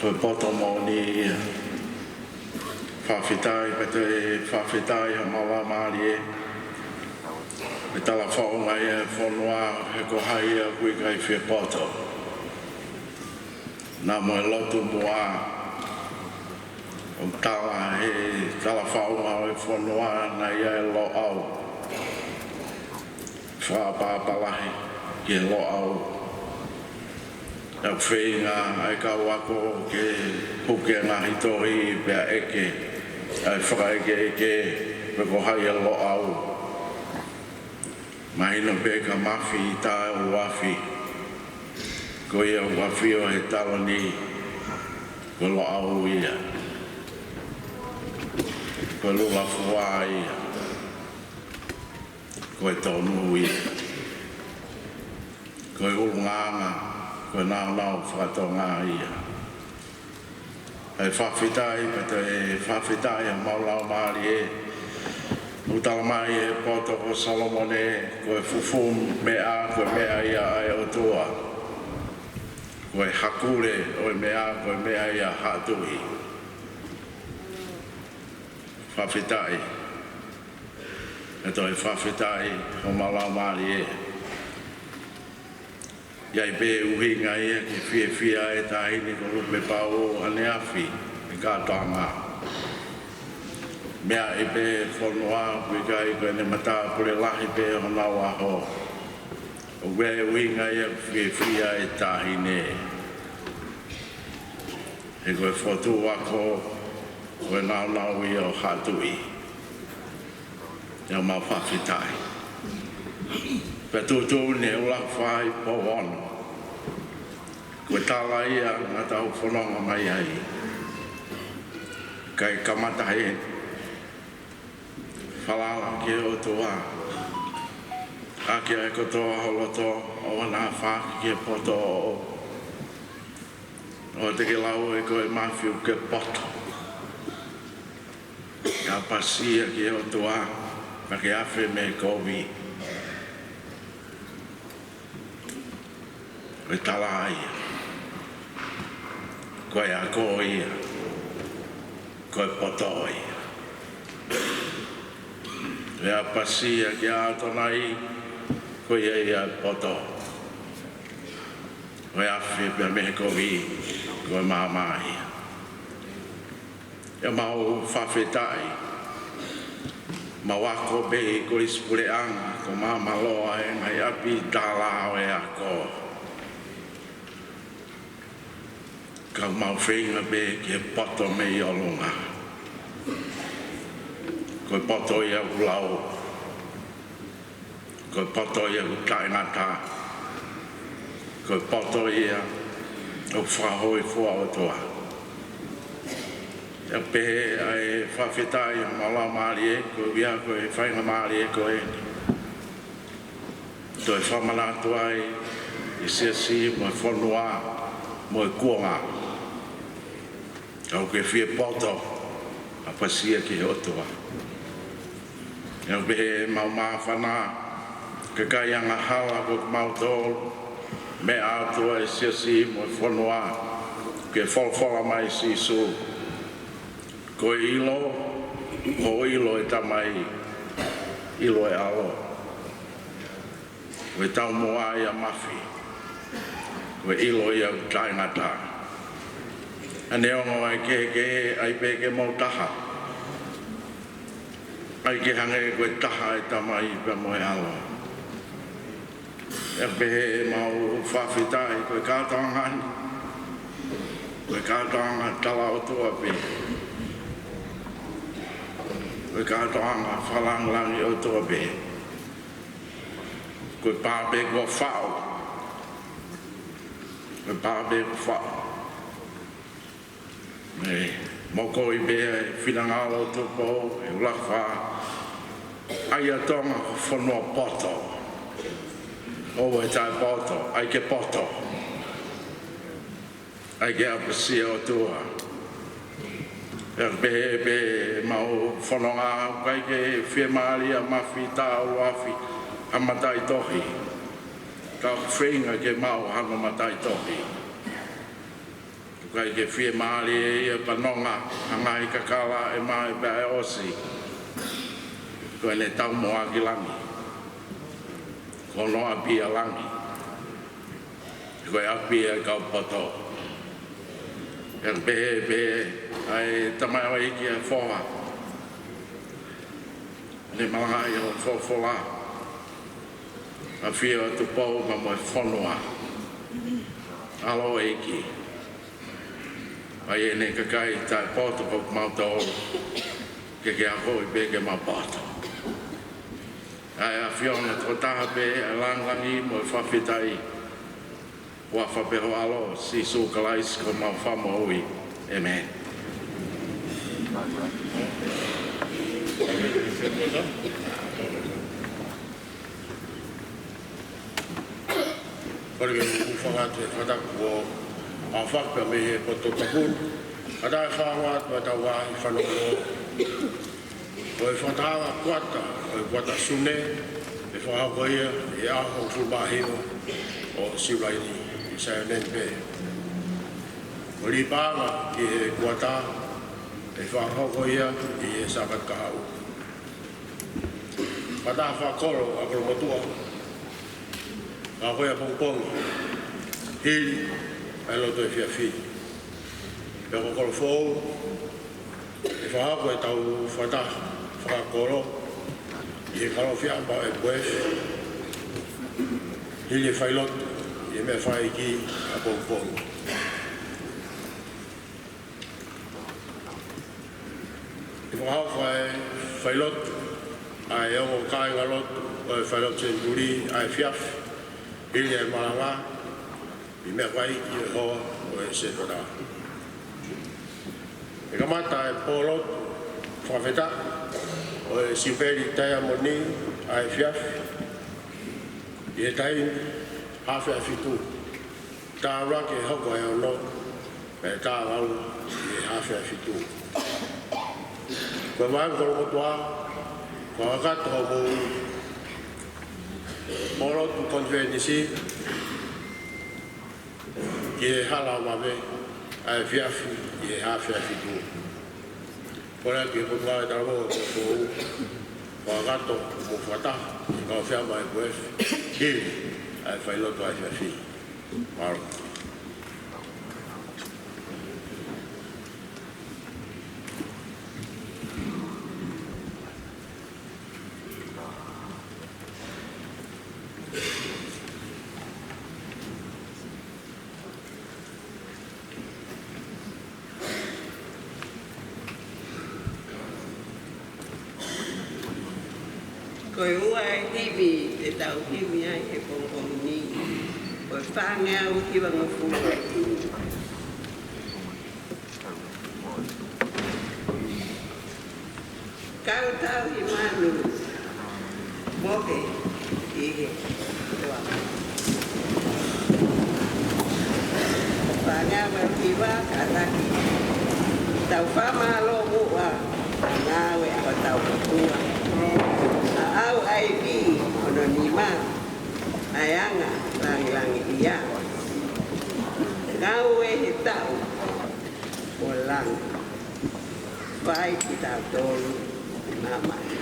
Ko e poto moʻoni ia. Fakafetaʻi, pea toe fakafetaʻi homau laumālie. Ko e talafaʻunga ia e fonua, he ko hai ia ʻoku ʻikai fie poto. Naʻa mo e lotu muʻa, ʻoku tala he talafaʻunga ʻo e fonua naʻe ʻi ai e Loʻau. Fakaʻapaʻapa lahi ki he Loʻau. ʻOku feinga ʻa e kau ako ke huki e ngaahi tohi pea ʻeke ʻa e fakaʻekeʻeke pe ko hai e Loʻau. Mahino pē ka Mafi ʻi tā ʻUluafi. Ko ia ʻoku ʻafio he taloni, ko Loʻau ia. Ko Lulafua ia. Ko e tonu ia. Ko e ʻulungaanga, ko e nāunau faka-Tonga ia. ʻA e fakafetaʻi, pea toe fakafetaʻi homau laumālie. ʻOku tala mai ʻe he poto ko Solomone, ko e fufū meʻa, ko e meʻa ia ʻa e ʻOtua. Ko e hakule ʻo e meʻa, ko e meʻa ia ʻa Haʻa Tuʻi. Fakafetaʻi. Pea toe fakafetaʻi homau laumālie. ʻI ai pē ʻuhinga ia ke fiefia e taʻahine ko Lupepau ʻaneafi, ʻi he kātoanga. Meʻa ʻi he fonua, ʻoku ʻikai ko ʻene matāpule lahi pē honau ʻaho. ʻOku ʻi ai e ʻuhinga ia ke fiefia e taʻahine. He ko e fotu ako, ko e nāunau ia ʻo Haʻa Tuʻi. ʻIo, mau fakafetaʻi. Pea tuʻutuʻuni ʻe ʻUluaki Fā ʻi Pouono. Ko e tala ia naʻa tau fononga mai ai. Kae kamata he falala ki he ʻOtua. ʻAki ʻa e kotoa ho loto, ʻoua naʻa fāki ki he poto ʻoʻou. ʻOua te ke lau ʻe koe Mafi ʻoku ke poto. Ke ʻapasia ki he ʻOtua, pea ke afe mei he kovi. Ko e tala ia. Ko e ako ia. Ko e poto ia. Ko e ʻapasia kia ʻAtonai, ko ia ia ʻa e poto. Ko e afe pea mei he kovi, ko e maama ia. ʻIo, mau fakafetaʻi. Mau ako pē ʻi Kolisi Puleʻanga, ko Maamaloa e ngaahi ʻapi tālā ʻo e ako. Ka mau feinga pē ke poto mei ʻolunga. Ko e poto ia ʻoku lau. Ko e poto ia ʻoku taʻengata. Ko e poto ia ʻoku fakahōifua ʻOtua. ʻIo, pehē ʻa e fakafetaʻi homau laumālie, ko ia ko e faingamālie ko eni. Toe fakamanatu ai ʻa e siasi mo e fonua mo e kuonga. ʻOku ke fie poto, ʻapasia ki he ʻOtua. ʻIo, pehē ʻemau māfana, kakai angahala ko kimautolu, meʻa atu ʻa e siasi mo e fonua, ke folofola mai Sīsū. Ko e ʻilo, ko e ʻilo ʻa e Tamai, ʻilo ʻa e ʻAlo. Ko e taumuʻa ia ʻa Mafi, ko e ʻilo ia ʻoku taʻengata. ʻA neongo ʻa e kehekehe, ʻai pē ke mou taha. ʻAi ke hangē ko e taha ʻa e Tamai pea mo e ʻAlo. ʻIo, pehē ʻemau fakafetaʻi, ko e kātoanga ni. Ko e kātoanga tala ʻOtua pē. Ko e kātoanga fakalāngilangi ʻOtua pē. Ko e pā pē kuo faʻu. Ko e pā pē kuo faʻu. ʻE, mou kole pē ʻa e finangalo ʻo Tupou, ʻe ʻUluaki Fā. ʻAi ʻa Tonga ko e fonua poto. ʻOua ʻe taʻepoto, ʻai ke poto. ʻAi ke ʻapasia ʻOtua. ʻIo, pehē pē ʻemau fononga, ʻikai ke fiemālie ʻa Mafi ʻi tā ʻUluafi ha mataʻitohi. Ka ʻoku feinga ke maʻu hano mataʻitohi. ʻIkai ke fiemālie ia pea nonga ʻa e ngaahi kakala ʻe maʻu pea ʻe ʻosi. Ko ʻene taumuʻa ki langi, ko hono ʻapi ʻa langi, ko e ʻapi ʻa e kau poto. Pea pehē pē ʻa e tamaioʻeiki ʻa e foha, ne malangaʻi ʻa e folofola, ʻa e ʻAfio ʻa Tupou pea mo e fonua. ʻAlo ʻEiki, ʻa ia ʻene kakai taʻepoto ko kimautolu, ke ke akoʻi pē ke mau poto. ʻA e ʻAfiona tokotaha pē ʻa e langilangi mo e fakafetaʻi, ʻi he huafa pē ho ʻAlo, Sīsū Kalaisi ko homau Fakamoʻui. ʻĒmeni. Kole ke u hūfanga atu he fakatapu kuo aofaki pea mei he poto tapu. Kae ʻatā e fakahoko atu ʻetau ngaahi fanongo. Ko e fakatahaʻanga kuata, ko e kuata Sune, ʻe fakahoko ia ʻi he ʻaho hongofulu mā hiva ʻo Siulai ni, ʻi Saione ni pē. Ko e lī paʻanga ki he kuata, ʻe fakahoko ia ʻi he Sāpate kahaʻu. Fakataha fakakolo ʻa e kolomotuʻa, ʻe fakahoko ia ʻapongipongi, hili ʻa e lotu efiafi. Pea ko e kolo foʻou, ʻe fakahoko ʻetau fakataha fakakolo ʻi he Kalofiama ʻo e P F, hili e failotu ʻi he meʻafakaʻeiki ʻapongipongi. ʻE fakahoko ʻa e failotu ʻa e ongo kāingalotu ʻo e failotu senituli ʻa e efiafi, hili e malanga ʻi he meʻafakaʻeiki ʻo e hoa ʻo e senituli. ʻE kamata e pōlotu fakafetaʻi ʻo e Siupeli Taiamoni ʻa e efiafi ʻi he taimi haafe ʻa e fitu. Tālaki ʻe hoko ʻe ono, pea tāngalu ʻi he haafe ʻa e fitu. Ko e vahevahe kolomotuʻa, ko e kakato hoʻomou pōlotu konifelenisi ki he hala vave ʻa e efiafi ʻi he haafe ʻa e fitu. Kole atu ki he Potungāue Talavou ʻo e Kolo Foʻou, ko e kakato hoʻomou fakataha ʻi he Kalofiama ʻo e P F, hili ʻa e failotu ʻa e efiafi. Mālō. Ko e ua e himi te tau himi ai he pongipongi ni, ko e fāngeau hivangofulu. Kau tauhi manu mohe ʻi he toa. Fāngeau hiva kātaki. Tau fakamālō muʻa ʻa e ngāue ʻa hotau ʻOtua. ʻAʻau ʻa e ivi hono nima, ʻa e anga langilangiʻia. Ngāue he taʻu ʻo langi. Fai kitautolu ʻi māmani.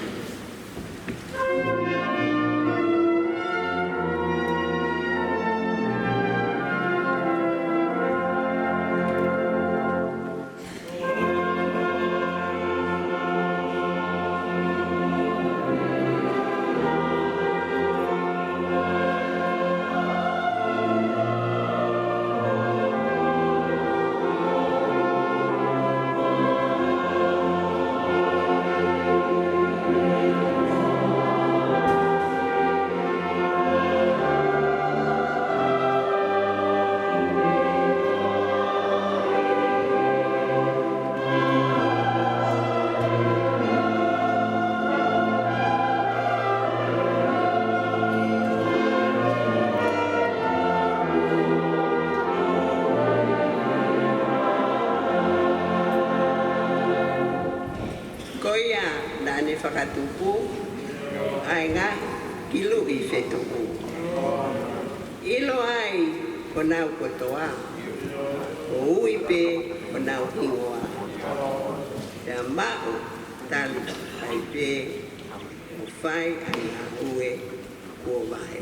Ko ia naʻa ne fakatupu ʻa e ngaahi kiluʻi fetuʻu. ʻIlo ai ko nau kotoa. ʻo ui pē honau hingoa. Pea maʻu tali ai pē ʻo fai ʻa e ngāue kuo vahe.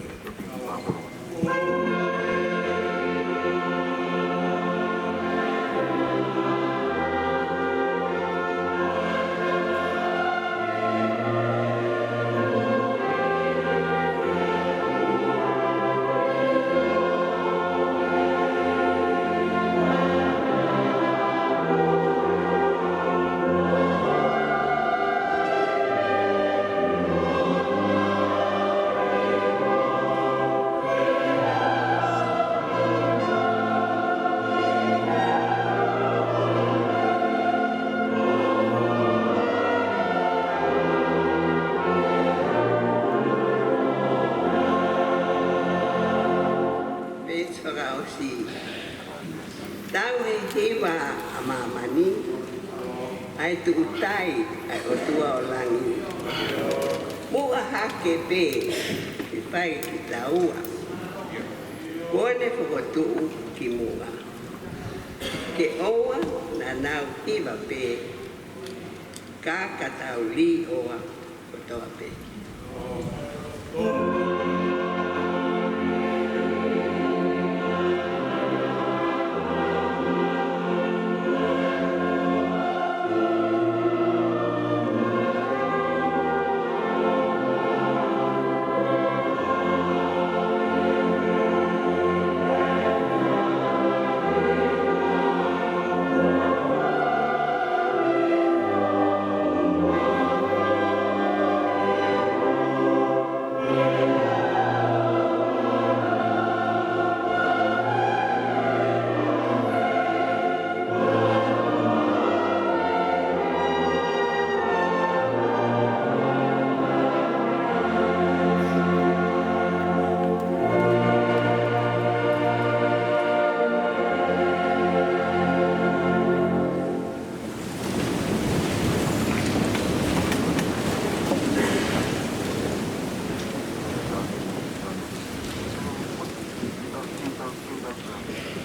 Veesi fakaʻosi. Tau he hiva ʻa māmani, ʻa e tuʻutai ʻa e ʻOtua ʻo langi. Muʻa hake pē ʻe fai kitaua, kuo ne fokotuʻu ki muʻa. Ke ʻoua naʻa nau hiva pē, ka ka tau līʻoa kotoa pē.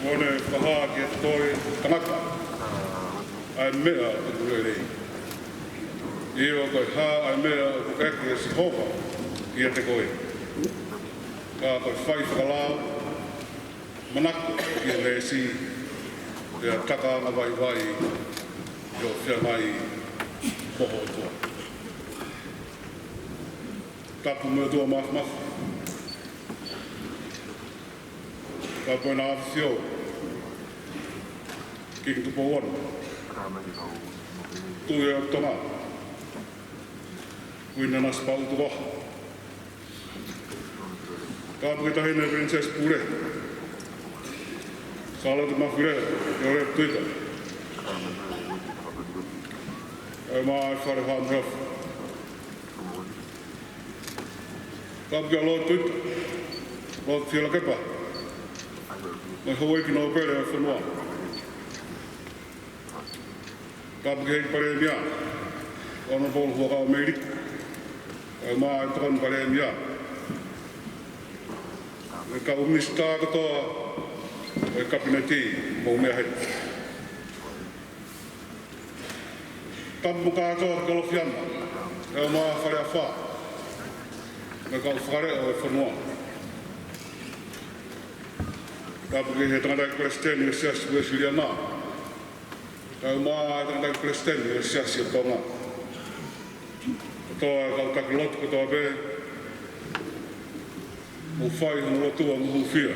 Kuo ne fakahā kiate koe, tangata, ʻa e meʻa ʻoku lelei. ʻIo, ko e hā ʻa e meʻa ʻoku ʻeke ʻe Sihova kiate koe? Ka ko e fai fakalao, manako ki he meesi, pea taka angavaivai ʻi hoʻo feangai mo ho ʻOtua. Tapu mo e ʻOtua Māfimafi. Tapu ʻEne ʻAfio, Kingi Tupou Ono, Tuʻi ʻo Tonga, Kuini Nanasipauʻu tuku. Tapu ki he Taʻahine Princess Pule, Sālote Mafileʻo, ʻi he Tuita. Kae ʻumaʻā e Fale Fakamāfana. Tapu kia Lord Tuita, Lord Fielakepa, mo e houʻeiki nōpele ʻo e fonua. Tapu ki he Palēmia, Honourable Huʻakavameiliku, kae ʻumaʻā e Tokoni Palēmia, mo e kau minisitā kotoa ʻo e Kapineti, mou meʻa heni. Tapu mo kātoa ki Kalofiama, kae ʻumaʻā Faleafa, mo e kau fakaleʻo ʻo e fonua. Tapu ki he tangataʻeiki palesiteni ʻo e Siasi Uēsiliana, kae ʻumaʻā e tangataʻeiki palesiteni ʻo e Siasi ʻo Tonga. Kotoa e kau taki lotu kotoa pē, mou fai hono lotua mo hūfia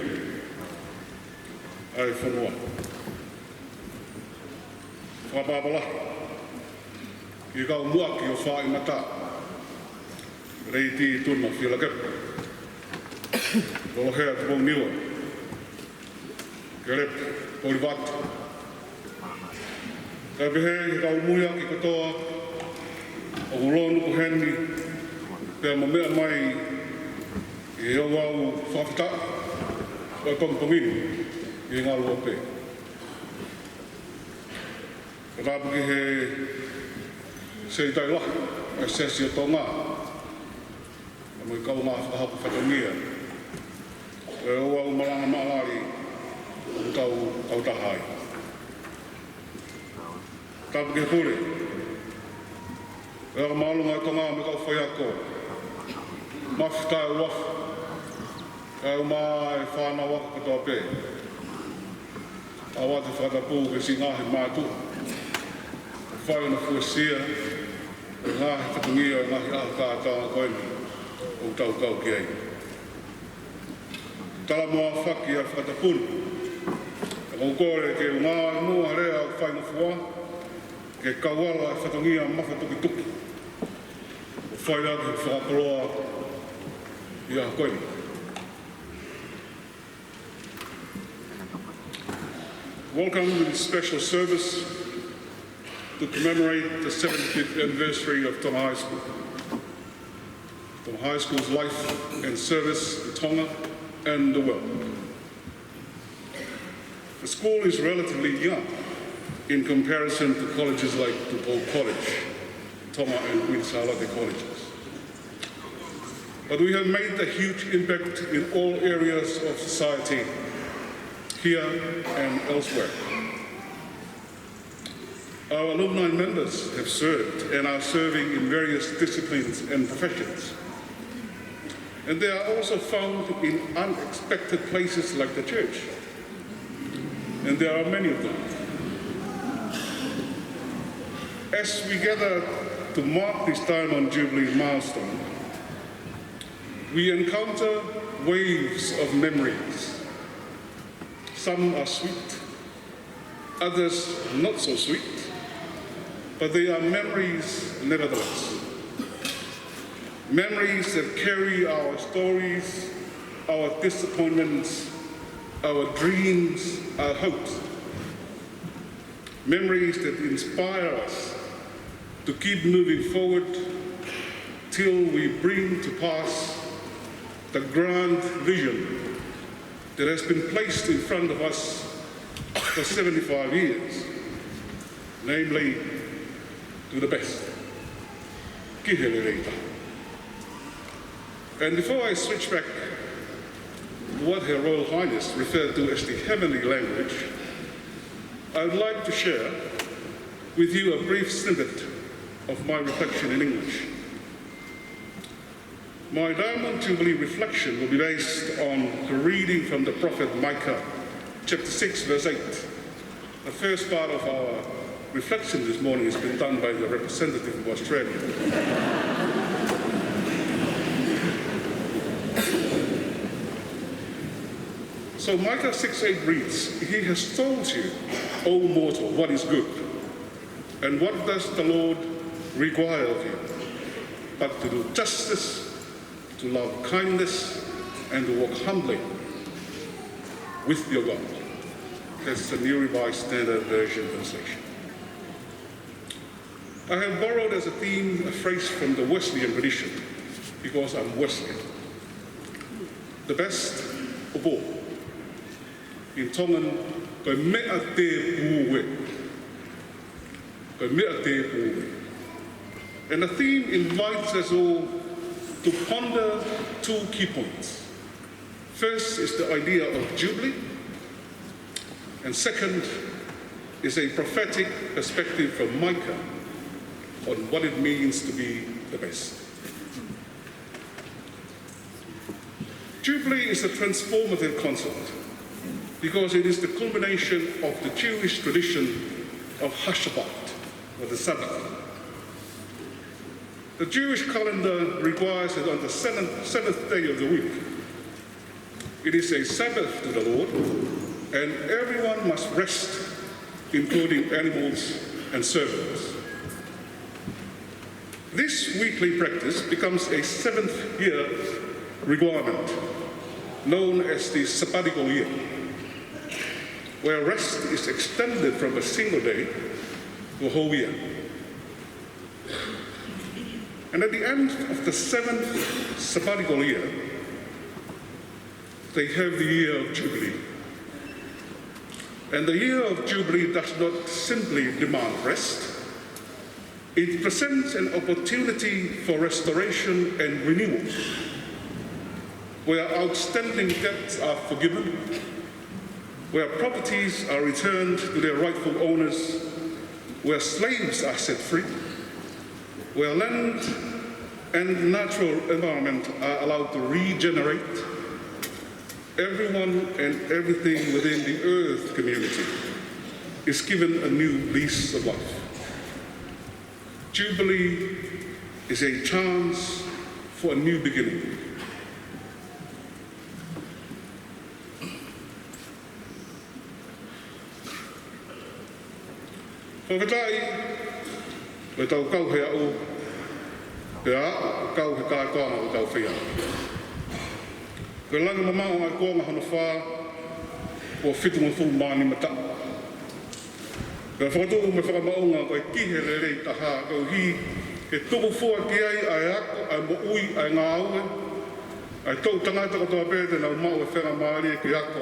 ʻa e fonua. Fakaʻapaʻapa lahi ki he kau muʻaki ʻo Fāʻinata, Lady Tuna Fielakepa, Lolohea Tupouniua, Kelepi Polivatu. Kae pehē ki he kau muiaki kotoa ʻoku lonu ko heni, pea mo meʻa mai ʻi he ouau fakafetaʻi ʻo e pongipongi ni, ʻi he ngaluope. Tapu ki he Sekelitali Lahi ʻo e Siasi ʻo Tonga, mo e kaungā fakahoko fatongia ʻo e ouau malanga maʻalaʻala ʻoku tau, tau taha ai. Tapu ki he pule. ʻE mālō ngā Tonga mo e kau faiako. Mafutaʻi uafu. Kae ʻumaʻā e fānau ako kotoa pē. ʻOatu e fakatapu ki he siʻi ngaahi mātuʻa. Fai ʻo fuesia. Ngaahi fatongia, ngaahi ʻaho kātoanga ko eni. ʻOku tau kau ki ai. Tala mo e fakatapu ni. ʻOku ou kole ke u ngāue mo e lea ʻoku faingofua, ke kau ala e fatongia mafatukituki. ʻO fai ʻaki e fakakoloa ʻi he ʻaho ko eni. Welcome to this special service to commemorate the seventy-fifth anniversary of Tonga High School. Tonga High School's life and service to Tonga and the world. The school is relatively young in comparison to colleges like Tupou College, Tonga and Queen Sālote Colleges. But we have made a huge impact in all areas of society, here and elsewhere. Our alumni members have served and are serving in various disciplines and professions. And they are also found in unexpected places like the church. And there are many of them. As we gather to mark this Diamond Jubilee milestone, we encounter waves of memories. Some are sweet, others not so sweet, but they are memories nevertheless. Memories that carry our stories, our disappointments, our dreams, our hopes. Memories that inspire us to keep moving forward till we bring to pass the grand vision that has been placed in front of us for seventy-five years, namely, to the best. Ki he lelei taha. And before I switch back to what Her Royal Highness referred to as the heavenly language, I would like to share with you a brief snippet of my reflection in English. My Diamond Jubilee reflection will be based on the reading from the prophet Micah, chapter six, verse eight. The first part of our reflection this morning has been done by the representative of Australia. So Micah six eight reads, "He has told you, O mortal, what is good, and what does the Lord require of you, but to do justice, to love kindness, and to walk humbly with your God." That's the New Revised Standard Version translation. I have borrowed as a theme a phrase from the Wesleyan tradition, because I'm Wesleyan. The best of all. In Tongan, ko e meʻa tēpū ē. Ko e meʻa tēpū ē. And the theme invites us all to ponder two key points. First is the idea of Jubilee, and second is a prophetic perspective from Micah on what it means to be the best. Jubilee is a transformative concept because it is the culmination of the Jewish tradition of Hashabbat, or the Sabbath. The Jewish calendar requires that on the seventh, seventh day of the week, it is a Sabbath to the Lord, and everyone must rest, including animals and servants. This weekly practice becomes a seventh year requirement, known as the sabbatical year, where rest is extended from a single day to a whole year. And at the end of the seventh sabbatical year, they have the year of Jubilee. And the year of Jubilee does not simply demand rest. It presents an opportunity for restoration and renewal, where outstanding debts are forgiven, where properties are returned to their rightful owners, where slaves are set free, where land and natural environment are allowed to regenerate, everyone and everything within the earth community is given a new lease of life. Jubilee is a chance for a new beginning. Fakafetaʻi, ko ʻetau kau he aʻu, pea kau he kātoanga ʻo ʻetau feiā. Ko e langi mamaʻo ʻa e kuonga hono fā, ʻo fitungofulu mā nima taʻu. Pea fakatuʻu mo e fakamaʻunga ko e ki he lelei taha koeʻuhi ke tuku fua ki ai ʻa e ako, ʻa e moʻui, ʻa e ngāue, ʻa e toʻu tangata kotoa pē te nau maʻu e faingamālie ke ako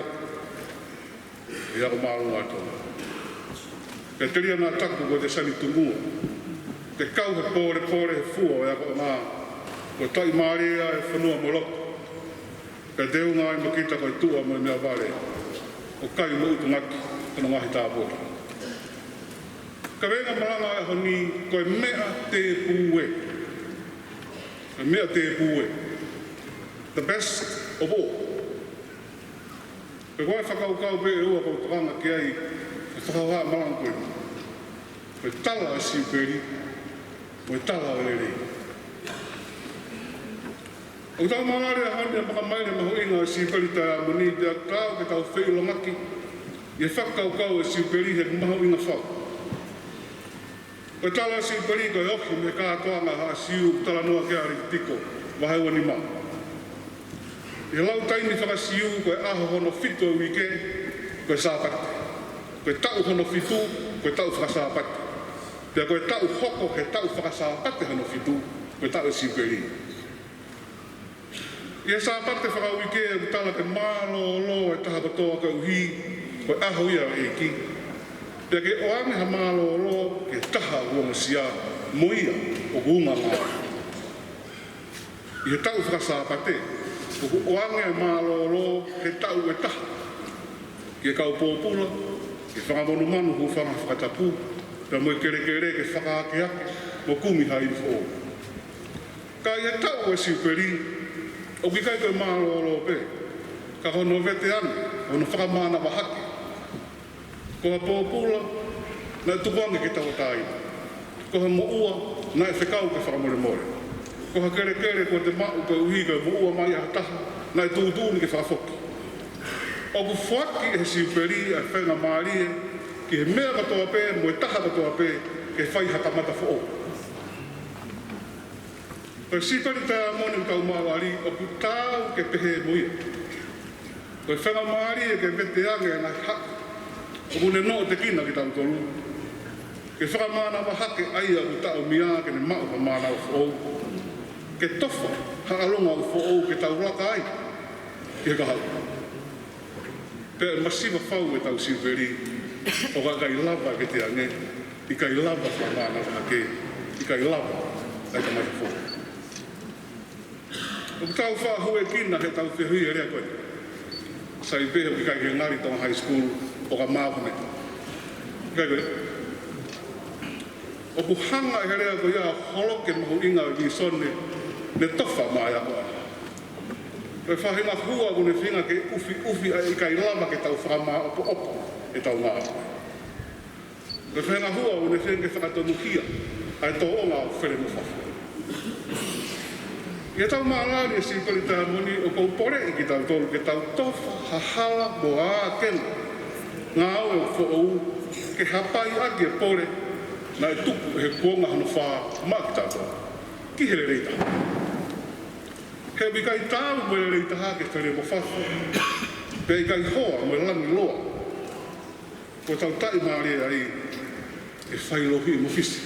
ʻi he ako māʻolunga ʻa Tonga. Pea telia naʻa taku ko e te sani tungua, te kau he pōlepole he fua ʻo e akoʻanga, ko e taʻimālie ʻa e fonua mo e lotu. Pea teunga ai mo kita ko e tuʻa mo e meʻavale, ʻo kai mo ʻutungaki hono ngaahi tāpuaki. Kaveinga malanga ʻo e ʻaho ni, ko e meʻa tēpū ē. Ko e meʻa tēpū ē. The best of all. Pea ko e fakakaukau pē ʻe ua ʻoku ou tokanga ki ai he fakahā malanga ko eni. Ko e tala ʻo e Siupeli, mo e tala ʻo e lelei. ʻOku tau mālali ʻa e ʻaho ni ʻa e makamaile mahuʻinga ʻo e Siupeli Taiamoni, pea taau ke tau feʻilongaki ʻi he fakakaukau ʻo e Siupeli he mahuʻinga fau. Ko e tala ʻo e Siupeli ko e ohi mei he kātoanga ʻa Haʻa Siu ʻoku talanoa ki ai ʻa Levitiko vahe ua nima. ʻI he lau taimi faka-Siu ko e ʻaho hono fitu ʻo e uike ko e Sāpate. Ko e taʻu hono fitu ko e taʻu faka-Sāpate. Pea ko e taʻu hoko he taʻu faka-Sāpate hono fitu ko e taʻu ʻo e Siupeli. ʻI he Sāpate fakauike ʻoku tala ke mālōlō e taha kotoa koeʻuhi ko e ʻaho ia ʻo e ʻEiki. Pea ke ʻoange ha mālōlō ki he taha ʻoku ongosia mo ia ʻoku unga ngāue. ʻI he taʻu faka-Sāpate, ʻoku ʻoange e mālōlō he taʻu ʻe taha ki he kau pōpula, ki he fanga monumanu hūfanga fakatapu, pea mo e kelekele ke fakaakeake mo kumi ha ivi foʻou. Ka ʻi he taʻu ʻo e Siupeli, ʻoku ʻikai ko e mālōlō pē, ka ko hono vete ange, hono fakamānava hake. Ko ha pōpula naʻe tukuange ke tauʻatāina. Ko ha moʻua naʻe fekau ke fakamolemole. Ko ha kelekele kuo te maʻu koeʻuhi ko e moʻua mai ʻa ha taha naʻe tuʻutuʻuni ke fakafoki. ʻOku foaki ʻe he Siupeli ʻa e faingamālie ki he meʻa kotoa pē mo e taha kotoa pē ke fai ha kamata foʻou. Ko e Siupeli Taiamoni ʻoku tau mālali ʻoku taau ke pehē mo ia. Ko e faingamālie ke vete ange ʻa e ngaahi haʻu ʻoku ne noʻotekina kitautolu. Ke fakamānava hake ʻa ia ʻoku taʻomia ke ne maʻu ha mānava foʻou. Ke tofa ha ʻalunga ʻoku foʻou ke tau laka ai ki he kahaʻu. Pea ʻe masiva fau ʻetau Siupeli, ʻo ka ʻikai lava ke te ange, ʻikai lava ke mānava hake, ʻikai lava ʻa e kamata foʻou. ʻOku tau faʻa huekina heʻetau fehuʻi e lea ko ē. Sai pē ʻoku ʻikai ke ngali Tonga High School ʻo ka maʻu ha meʻa. ʻIkai ko ē. ʻOku hanga ʻe he lea ko ia ʻo holoki e mahuʻinga ʻo e vīsone ne tofa maʻa e akoʻanga. Ko e faʻahinga hua ʻoku ne feinga ke ʻufiʻufi ʻa e ʻikai lava ke tau fakamāʻopoʻopo ʻetau ngāue. Ko e faʻahinga hua ʻoku ne feinga ke fakatonuhia ʻa e tōʻonga ʻo Fele mo Fafo. ʻI heʻetau mālali e Siupeli Taiamoni ʻoku ou poleʻi kitautolu ke tau tofa ha hala mo ha ākenga ngāue ʻoku foʻou ke hapai ʻaki e pole naʻe tuku ʻe he kuonga hono fā maʻa kitautolu. Ki he lelei taha. He ʻoku ʻikai taau mo e lelei taha ki he Fele mo Fafo, pea ʻikai hoa mo e langi loa. Ko ʻetau taʻimālie ai ʻe fai lohi mo Fisi.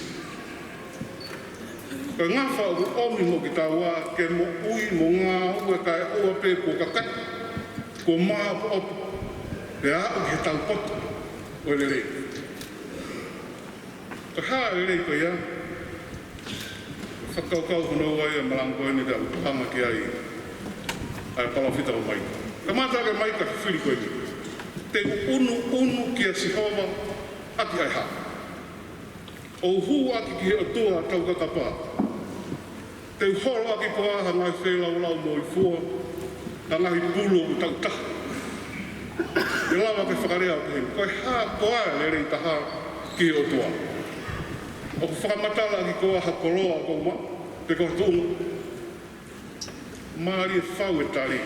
Ko e ngafa ʻoku ʻomi mo kitaua ke moʻui mo ngāue kae ʻoua pē kuo kakati, kuo māʻopoʻopo, pea aʻu ki he taupotu ʻo e lelei. Ko e hā e lelei ko ia? Fakakaukau hono ua ia e malanga ko eni pea ʻoku hanga ki ai ʻa e palōfita ko Maika. Kamata ʻaki ʻe Maika e fili ko eni. Te u ʻunuʻunu kia Sihova ʻaki ʻa e hā? ʻOu hū ʻaki ki he ʻOtua taukakapa. Te u holo ʻaki koā ha ngaahi feilaulau moifua, ha ngaahi pulu ʻoku taʻu taha. ʻE lava ke fakalea ʻo pehē, ko e hā koā e lelei taha ki he ʻOtua? ʻOku fakamatala ʻaki koā ha koloa ʻoku ou maʻu, pe ko ha tuʻunga? Mālie fau e tali.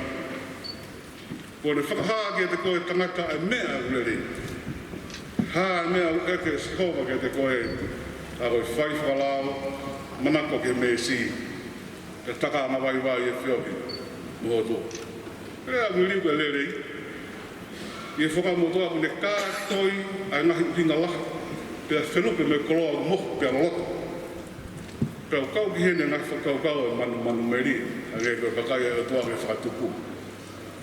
Kuo ne fakahā kiate koe tangata e meʻa ʻoku lelei. Hā e meʻa ʻoku ʻeke ʻe Sihova kiate koe, ʻa koe fai fakalao, manako ki he meesi, pea taka angavaivai e feohi mo ho ʻOtua. Lea ʻoku liliu ko e lelei. ʻI he Fuakava Motuʻa ʻoku ne kātoi ʻa e ngaahi ʻuhinga lahi, pea felupe mo e koloa ʻoku mohu pea loloto. Pea ʻoku kau ki heni e ngaahi fakakaukau ʻo e manumanu melie, ʻa ia ko e kakai ʻa e ʻOtua ke fakatupu,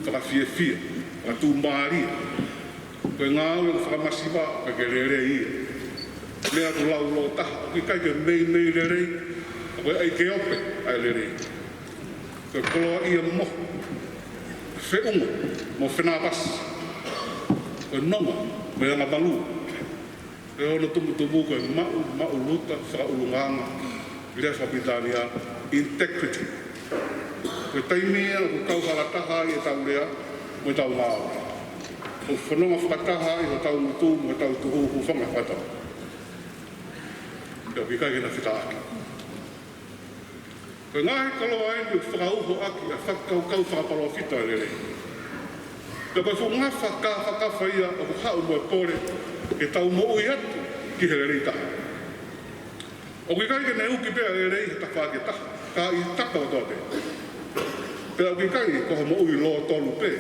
fakafiefia, fakatuʻumālie. Ko e ngāue ʻoku fakamasiva, ʻoku ʻikai ke lelei ia. Meʻa ʻoku lauloʻi taha, ʻoku ʻikai ke meimei lelei, ʻoku ʻikai ke ope ʻa e lelei. Ko e koloaʻia mohu, feʻunga mo fenāpasi, ko e nonga mo e angamalū. Pea hono tumutumu ko e maʻu, maʻuluta, fakaʻulungaanga, lea fakapilitānia, integrity. Ko e taimi ia ʻoku kau hala taha ai ʻetau lea mo ʻetau ngāue. ʻOku fononga fakataha ai hotau ngutu mo hotau tuhu, hūfanga he fakatapu. Pea ʻoku ʻikai ke na fetaʻaki. Ko e ngaahi koloa eni ʻoku fakauho ʻaki ʻa e fakakaukau fakapalōfita ʻo e lelei. Pea ko e fuʻu ngafa kāfakafa ia ʻoku haʻu mo e pole ke tau moʻui atu ki he lelei taha. ʻOku ʻikai ke ne uki pē ʻa e lelei he tafaʻaki ʻe taha, ka ʻi he tapa kotoa pē. Pea ʻoku ʻikai ko ha moʻui lōtolu pē,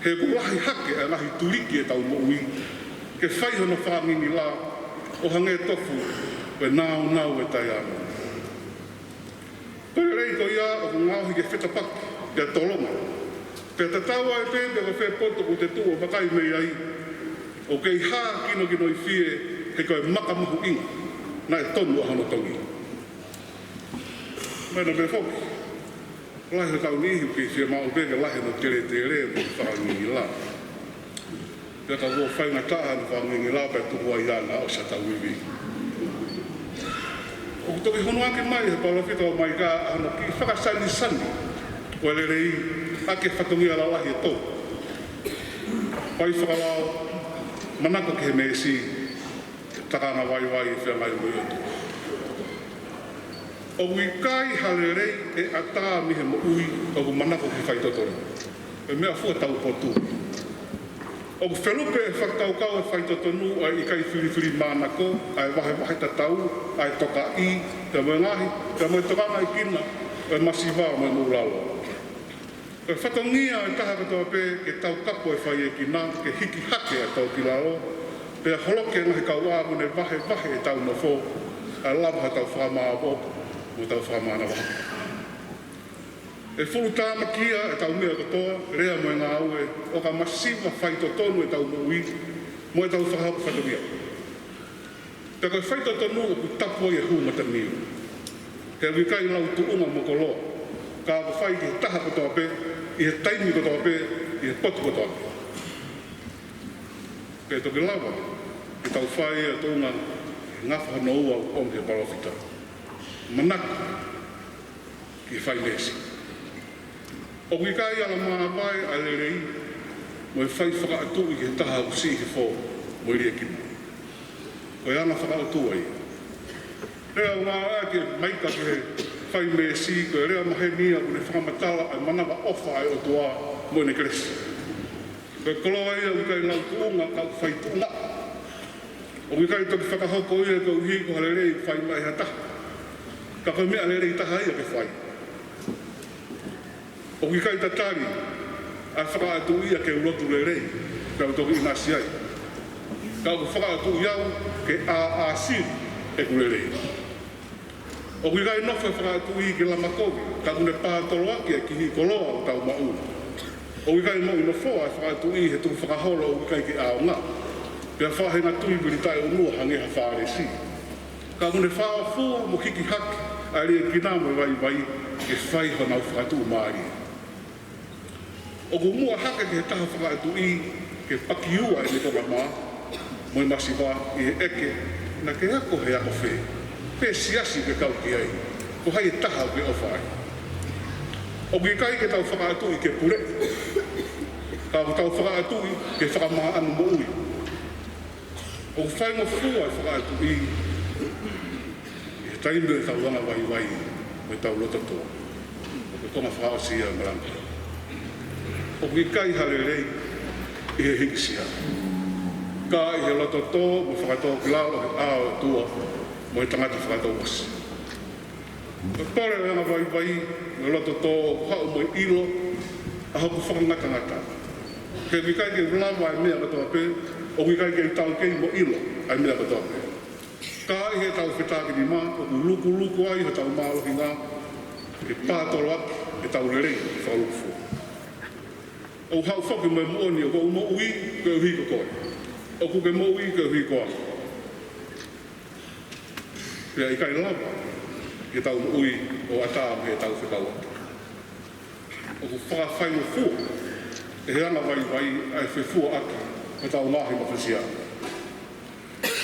he ʻoku lahi hake ʻa e ngaahi tuliki ʻetau moʻui ke fai hono fakangingila, ʻo hangē tofu ko e nāunau ʻo e taiamoni. Ko e lelei ko ia ʻoku ngaohi ke fetapaki pea tolonga. Pea tatau ai pē pe ko fē potu ʻoku te tuʻu ʻo vakai mei ai, ʻoku kei hā kinokinoifie, he ko e maka mahuʻinga naʻe tonu ʻa hono tongi. Mahino pē foki, lahi hotau niʻihi ʻoku kei fiemaʻu pē ke lahi hono teletele mo e fakangingila. Pea ka kuo faingataʻa hono fakangingila pea tuku ai ʻana ʻo sa tau ivi. ʻOku toki honoaki mai he palōfita ʻo Maika ʻa hono kiʻi fakasainisani ʻo e lelei ʻaki e fatongia lalahi ʻe tolu. Fai fakalao, manako ki he meesi, taka angavaivai e feangai mo e ʻOtua. ʻOku ʻikai ha lelei ʻe ʻatā mei he moʻui ʻoku manako ki he faitotonu. Ko e meʻafua taupotu. ʻOku felupe e fakakaukau e faitotonu ʻa e ʻikai filifilimānako, ʻa e vahevahe tatau, ʻa e tokaʻi, pea mo e ngaahi, pea mo e tokangaʻekina ʻo e masiva mo e moʻulalo. Ko e fatongia ʻo e taha kotoa pē ke taukapo e faiekina, ke hiki hake ʻa e tōkilalo, pea holoki e ngaahi kauʻā mo ne vahevahe ʻetau nofo, ʻa e lava hotau fakamāʻopoʻopo mo hotau fakamānava. ʻE fulutāmakia ʻetau meʻa kotoa, lea mo e ngāue, ʻo ka masiva faitotonu ʻetau moʻui mo ʻetau fakahoko fatongia. Pea ko e faitotonu ʻoku tapu ai e hū mataniu. He ʻoku ʻikai lau tuʻunga mo koloa, ka ʻoku fai ki he taha kotoa pē, ʻi he taimi kotoa pē, ʻi he potu kotoa pē. Pea toki lava ke tau fai ʻa e tuʻunga, ngafa hono ua ʻoku ʻomi he palōfita. Manako ki he fai meesi. ʻOku ʻikai ala māvae ʻa e lelei mo e fai fakaʻatuʻi ki he taha ʻoku siʻi hifo mo e liʻekina. Ko e anga fakaʻotua ia. Lea ʻoku ngāueʻaki ʻe Maika ki he fai meesi, ko e lea maheni ia ʻoku ne fakamatala ʻa e manavaʻofa ʻa e ʻOtua mo ʻene kelesi. Ko e koloa ia ʻoku ʻikai lau tuʻunga ka ʻoku fai tuʻunga. ʻOku ʻikai toki fakahoko ia koeʻuhi ko ha lelei ʻoku fai mai ʻe ha taha. Ka ko e meʻa lelei taha ia ke fai. ʻOku ʻikai tatali ʻa e fakaʻatuʻi ia ke u lotu lelei, pea u toki ʻinasi ai. Ka ʻoku fakaʻatuʻi au ke ʻāsili ʻeku lelei. ʻOku ʻikai nofo e fakaʻatuʻi ke lama kovi, ka ʻoku ne pātoloaki e kihiʻi koloa ʻoku tau maʻu. ʻOku ʻikai moʻui nofoʻa e fakaʻatuʻi he tukufakaholo ʻoku ʻikai ke ʻaonga, pea faʻahinga tui vili taʻeʻunua hangē ha Fālesi. Ka ʻoku ne fāʻofua mo hiki hake ʻa e liʻekina mo e vaivai ke fai honau fakatuʻumālie. ʻOku muʻa hake ki he taha fakaʻatuʻi ke pakiua ʻene konga mā mo e masiva ʻi he ʻeke Naʻa ke ako he ako fē? Pe siasi ʻoku ke kau ki ai? Ko hai e taha ʻoku ke ʻofa ai? ʻOku ʻikai ke tau fakaʻatuʻi ke puleʻi, ka ʻoku tau fakaʻatuʻi ke fakamaʻanu moʻui. ʻOku faingofua e fakaʻatuʻi ʻi he taimi ʻo ʻetau anga vaivai mo ʻetau loto tō. Ko e konga fakaʻosi ia ʻo e malanga. ʻOku ʻikai ha lelei ʻi he hīkisia, ka ʻi he loto tō mo fakatōkilalo he ʻao ʻo e ʻOtua mo e tangata fakatouʻosi. Ko e pole ʻo e anga vaivai mo e loto tō ʻoku haʻu mo e ʻilo ʻa hoku fakangatangata. He ʻoku ʻikai ke u lava ʻa e meʻa kotoa pē, ʻoku ʻikai ke u taukei mo ʻilo ʻa e meʻa kotoa pē. Ka ʻi heʻetau fetakinima, ʻoku lukuluku ai hotau mālohinga ke pātoloaki ʻetau lelei fakalūkufua. ʻOku haʻu foki mo e moʻoni ʻoku ou moʻui koeʻuhi ko koe. ʻOku ke moʻui koeʻuhi ko au. Pea ʻikai lava ke tau moʻui ʻo ʻatā mei heʻetau fekauʻaki. ʻOku fakafaingofua ʻe he anga vaivai ʻa e fefuaʻaki hotau ngaahi mafasia.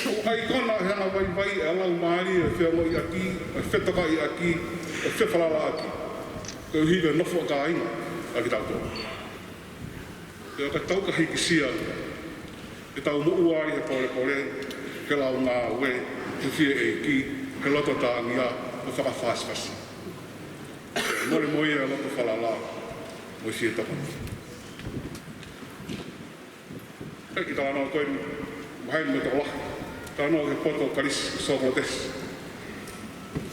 ʻOku ʻaikona ʻe he anga vaivai ʻa e laumālie ʻo e feongoʻiʻaki, ʻo e fetokaʻiʻaki, ʻo e fefalalaʻaki, koeʻuhi ko e nofo ʻa kāinga ʻa kitautolu. Pea ʻo ka tau ka hīkisia, ke tau moʻua ai he polepole, ke lau ngāue, he fie ʻeiki, he loto tāngia, mo fakafāsifasi. Mole mo ia e loto falala mo e fie tokoni. ʻE ki talanoa ko eni, maheni mo e tokolahi. Talanoa ki he poto ʻo Kalisi, Sōkolotesi.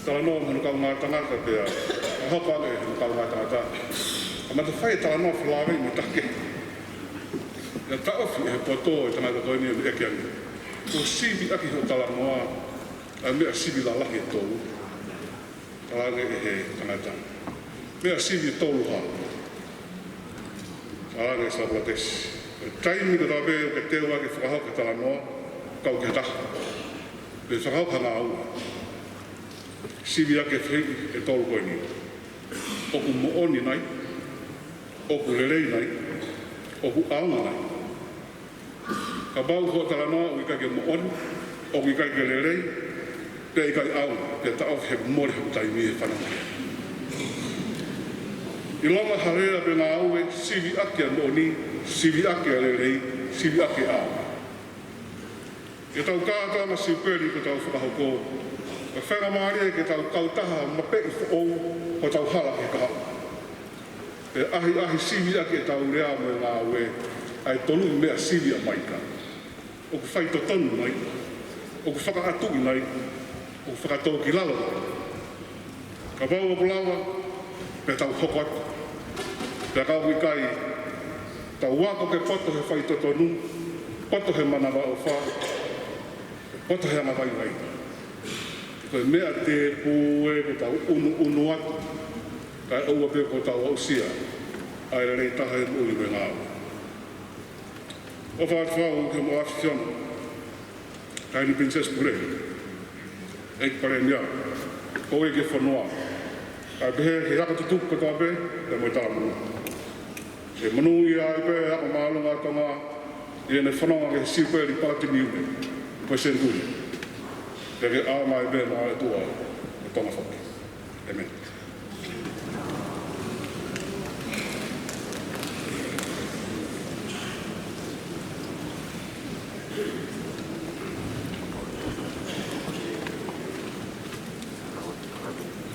Talanoa mo hono kaungā tangata pea fakahoko ange ʻe hono kaungā tangata. Kamata fai e talanoa felāveʻi mo e taha kehe. Pea taʻofi ʻe he poto e tangata ko eni ʻo meʻa ki ai, kuo sivi ʻaki hoʻo talanoa ʻa e meʻa sivi lalahi ʻe tolu. Talaange ʻe he tangata, meʻa sivi ʻe tolu hā? Talaange ʻe Sōkolotesi, ko e taimi kotoa pē ʻoku ke teu ai ke fakahoko e talanoa, kau ki ha taha, pe fakahoko ha ngāue, sivi ʻaki e fehuʻi ʻe tolu ko eni: ʻOku moʻoni nai? ʻOku lelei nai? ʻOku ʻaonga nai? Kapau ko hoʻo talanoa ʻoku ʻikai ke moʻoni, ʻoku ʻikai ke lelei, pea ʻikai ʻaonga, pea taʻofi he mole hoku taimi he fanongo. ʻIlonga ha lea pe ngāue sivi ʻaki ʻa e moʻoni, sivi ʻaki ʻa e lelei, sivi ʻaki ʻa e ʻaonga. Ke tau kātoanga Siupeli kuo tau fakahoko, ʻoku faingamālie ke tau kautaha mapeʻi foʻou hotau hala ki he kahaʻu. Pea ʻahiʻahi sivi ʻaki ʻetau lea mo e ngāue ʻa e tolu meʻa sivi ʻa Maika. ʻOku faitotonu nai? ʻOku fakaʻatuʻi nai? ʻOku fakatōkilalo nai? Kapau ʻoku lava, pea tau hoko atu. Pea ka ʻoku ʻikai, tau ako ke poto he faitotonu, poto he manavaʻofa, poto he anga vaivai. Ko e meʻa tēpū ē ke tau ʻunuʻunu atu, kae ʻoua pē kuo tau aʻusia ʻa e lelei taha ʻi he moʻui mo e ngāue. ʻOfa atu au ki hoʻomo ʻAfio, Taʻahine Pilinisesi Pule, ʻEiki Palēmia, ko e ʻEiki Fonua, kae pehē ki he ako tutuku kotoa pē, pea mo e talamonū. Ke monūʻia ai pē ʻa e ako māʻolunga ʻa Tonga ʻi heʻene fononga ki he Siupeli Palatiniume ko e senituli. Pea ke ʻaonga ai pē maʻa e ʻOtua ʻo Tonga foki. ʻĒmeni.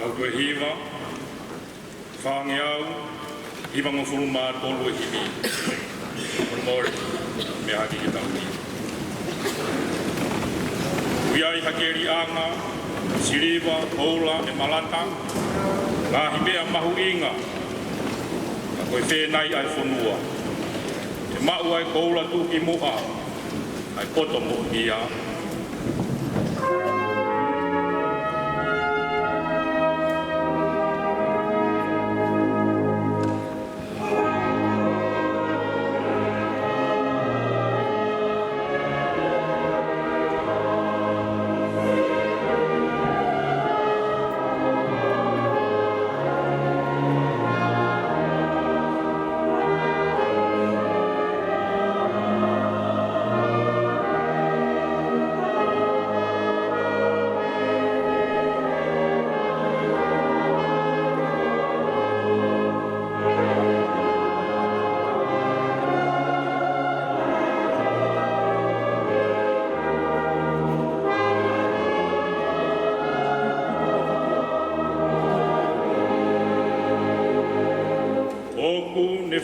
Tau toe hiva, fāngeau hivangofulu mā tolu e himi. Molemole, meʻa hake ke tau hiva. ʻOku ʻi ai ha keliʻanga, siliva, koula, ʻemalata, ngaahi meʻa mahuʻinga, ka ko e fē nai ʻa e fonua? ʻE maʻu ʻa e koula tuʻukimuʻa ʻa e poto moʻonia.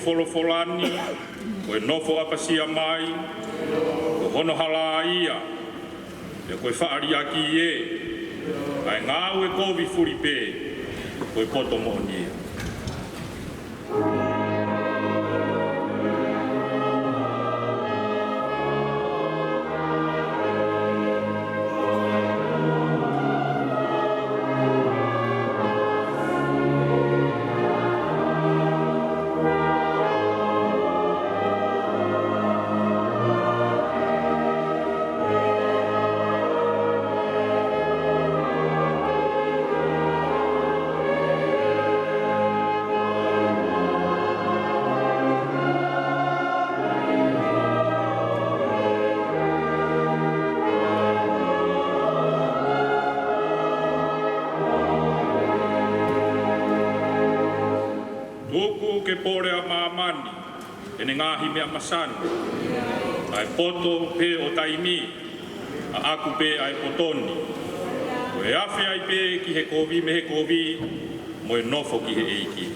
Folofola ni, ko e nofo ʻapasia mai, ko hono hala ia, pea ko e faʻa liʻaki ē, ʻa e ngāue kovi fuli pē, ko e poto moʻoni ia. Tuku ke pole ʻa māmani ʻene ngaahi meʻa masani, ʻa e poto pē ʻo taimi, ʻa ʻaku pē ʻa e poto ni. Ko e afe ai pē ki he kovi mei he kovi, mo e nofo ki he ʻEiki.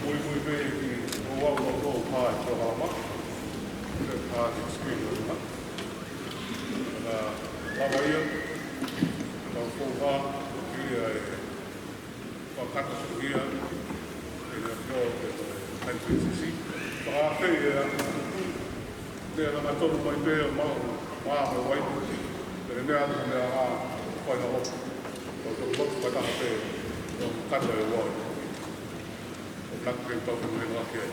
Muimui pē ki he ouau ʻo e pā ʻi Tonga Lama, ʻi he pā ki Sipeni ʻo Tonga. Ka lava ia, ka fou pā, ki he fakataha ia, ʻi he fio, ʻi he N P C C. Fakaafe ia, ne ana tonu mai pē ʻo maʻu, maʻu mai. Pea ne ana, ne ana, fai na lotu. Lotu, lotu, fakataha pē, ʻo kata e ua. ʻO naki pē tau ke mele ake ai.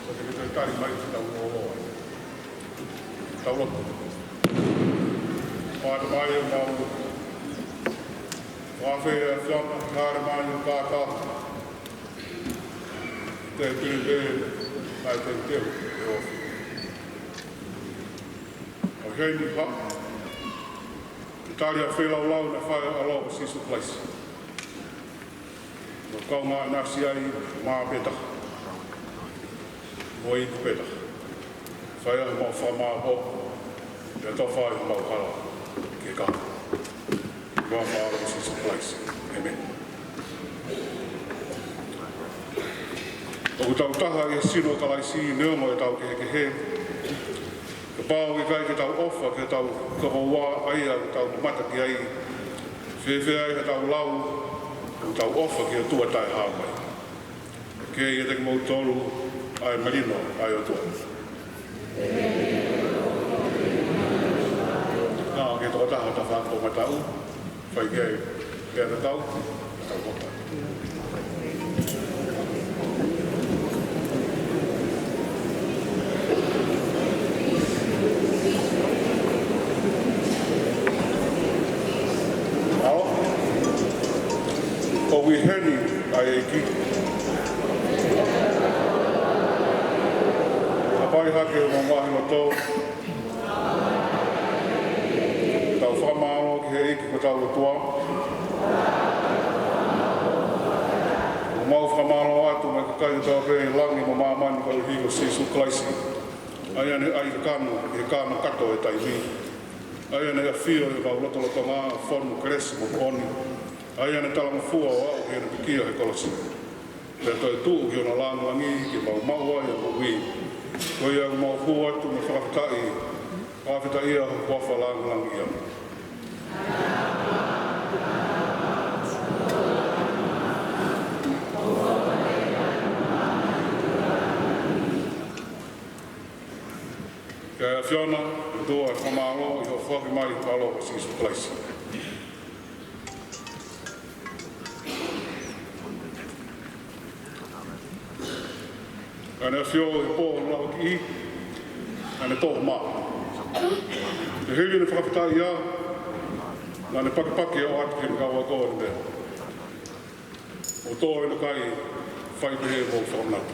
Ko te ke tali mai ki tau ʻo ai. Tau lotu. Pāta mai ʻo mau. Fakaafe ʻa e ʻAfiona, haere mai ʻo kākā. Te pili pē, ʻai te te, e ofi. ʻO heni ha. Te tali ʻa e feilaulau naʻe fai ʻe he ʻAlo ko Sīsū Kalaisi. Mo kau ngā nasi ai mā pē taha. Mo iku pē taha. Fai ai homau fakamāʻopoʻopo. Pea tofa ai homau hala. Ke ka. Ko e huafa ʻo Sīsū Kalaisi. ʻĒmeni. ʻOku tau taha ʻi he sino ʻo Kalaisi, neongo ʻetau kehekehe. Kapau ʻoku ʻikai ke tau ʻofa ki hotau tokoua ʻa ia ʻoku tau mamata ki ai, fēfē ai haʻatau lau ʻoku tau ʻofa ki he ʻOtua taʻehāmai? Ke ʻiate kimoutolu ʻa e melino ʻa e ʻOtua. Ka ke tokotaha ta fānau mataʻu. Fai ke, ke ana tau, tau hopa. ʻAo, ʻoku ʻi heni ʻa e ʻEiki. Hapai ha Ke mau mahi loto. Tau fakamālō ki he ʻEiki ko hotau ʻOtua. ʻOku mau fakamālō atu mo e kakai kotoa pē ʻi langi mo māmani koeʻuhi ko Sīsū Kalaisi. ʻA ia naʻe ʻai kakano, ʻi he kānokato ʻo e taimi. ʻA ia naʻe ʻafio ʻi homau lotolotonga, fonu kelesi mo moʻoni. ʻA ia naʻe talangofua ʻo aʻu ki heʻene pekia he kolosi. Pea toe tuʻu ki hono lāngilangi ke mau maʻu ai ʻa e moʻui. Ko ia ʻoku mau hū atu mo e fakafetaʻi, fakafetaʻia ho huafa lāngilangiʻia. Ki he ʻAfiona, ʻOtua, ʻa e fakamālō ʻi hoʻo foaki mai ho ʻAlo ko Sīsū Kalaisi. Naʻa ne ʻafio ʻi he pō ʻo e lavakiʻi, naʻa ne toʻo mā. Pea hili ʻene fakafetaʻia, naʻa ne pakipaki ʻo ʻoatu ki heʻene kau ako ʻene meʻa. ʻO tō ʻene kai, fai pehē mo fakamanatu.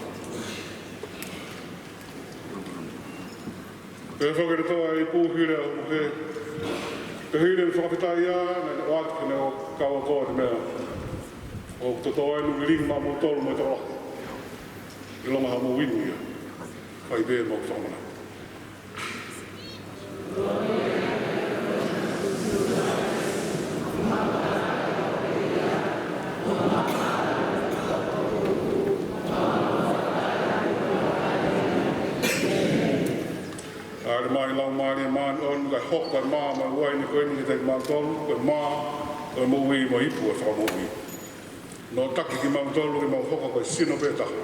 Pea fakakātoa ʻa e ipu hili ʻa hono mohe. Pea hili ʻene fakafetaʻia, naʻa ne ʻoatu ki heʻene kau ako ʻene meʻa. ʻOku totō eni ʻa e lilingi maʻamoutolu mo e tokolahi. ʻIlonga hoʻomou inu ia. Fai pehē mo fakamanatu. ʻAle mai Laumālie Māʻoniʻoni, kae hoko ʻa e mā mo e uaine ko eni kiate kimautolu, ko e mā ʻo e moʻui mo e ipu ʻo e fakamoʻui. Noʻo taki kimautolu ke mau hoko ko e sino pē taha.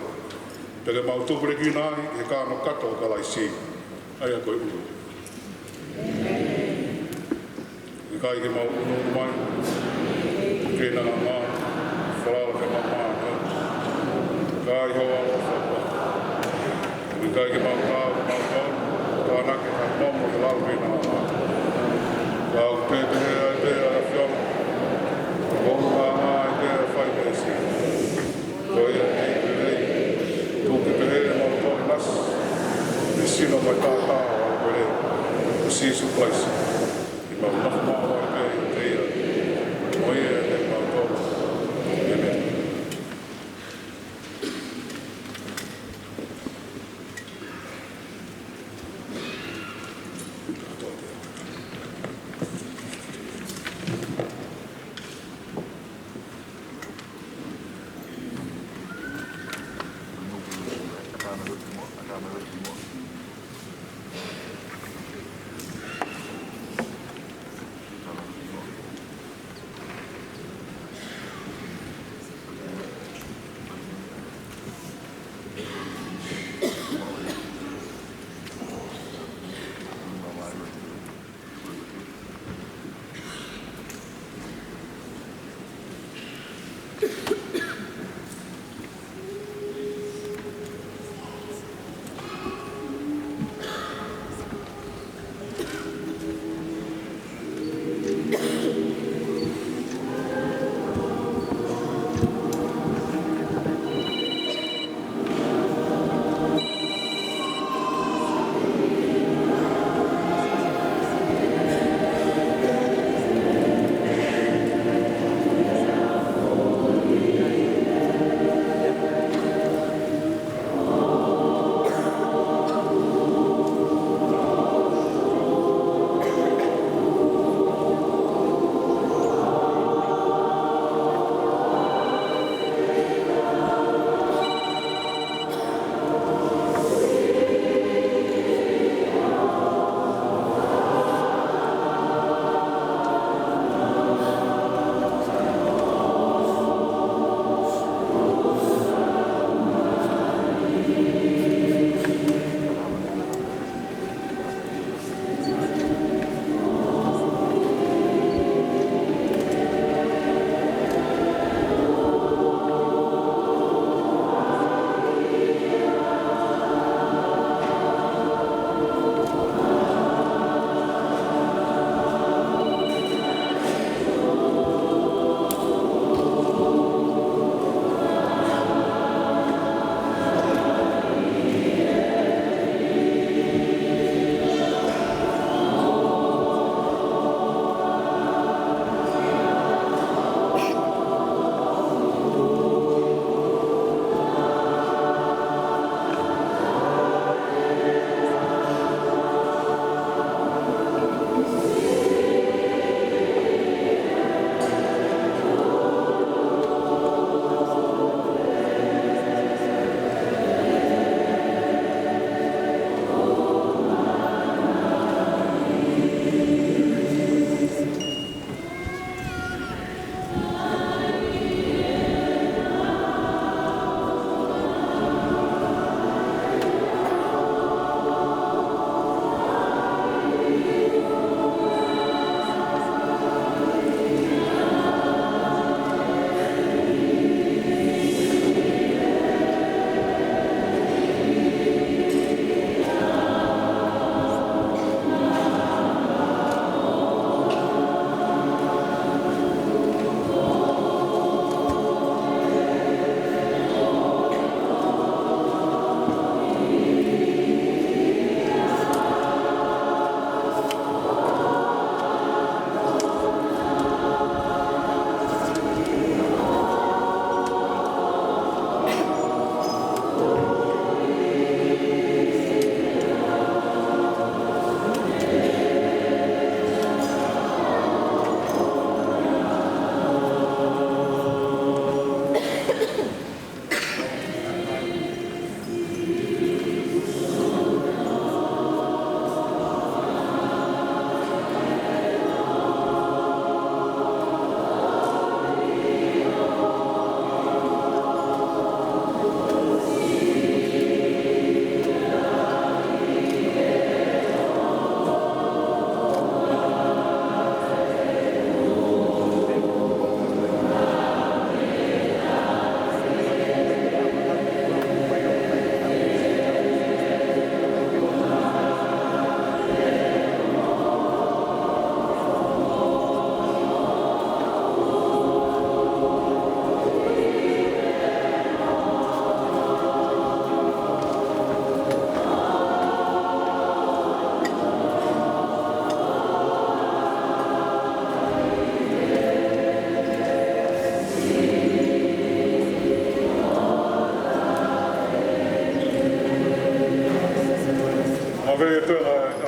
Pea ke mau tupulekina ai ʻi he kānokato ʻo Kalaisi, ʻa ia ko e ʻulu. ʻIkai ke mau ʻunuʻunu mai, ke nanga mā, falala ke mau mā, ka ʻi ho ʻaloʻofa. ʻIkai ke mau tau, mau tau, tānaki, ka mau mo ke lalo ke nanga mā. Ka ʻoku pehē ai pē ʻa e ʻAfiona, ʻoku ngā ngā ai pē ʻa e fai pē si. Ko ia ʻe pehē, tuku pehē mau tau nasi, ʻi he sino mo e taʻataʻa ʻo e ʻAlo pele, ko Sīsū Kalaisi. Ke mau nofo maʻu ai pē ʻiate ia, mo ia ʻiate kimautolu. ʻĒmeni.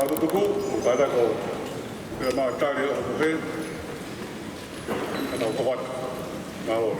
Tutuku, ʻo kātaki ʻo pea mā tali ʻo tuhe, ʻa tau kō atu. Mālō.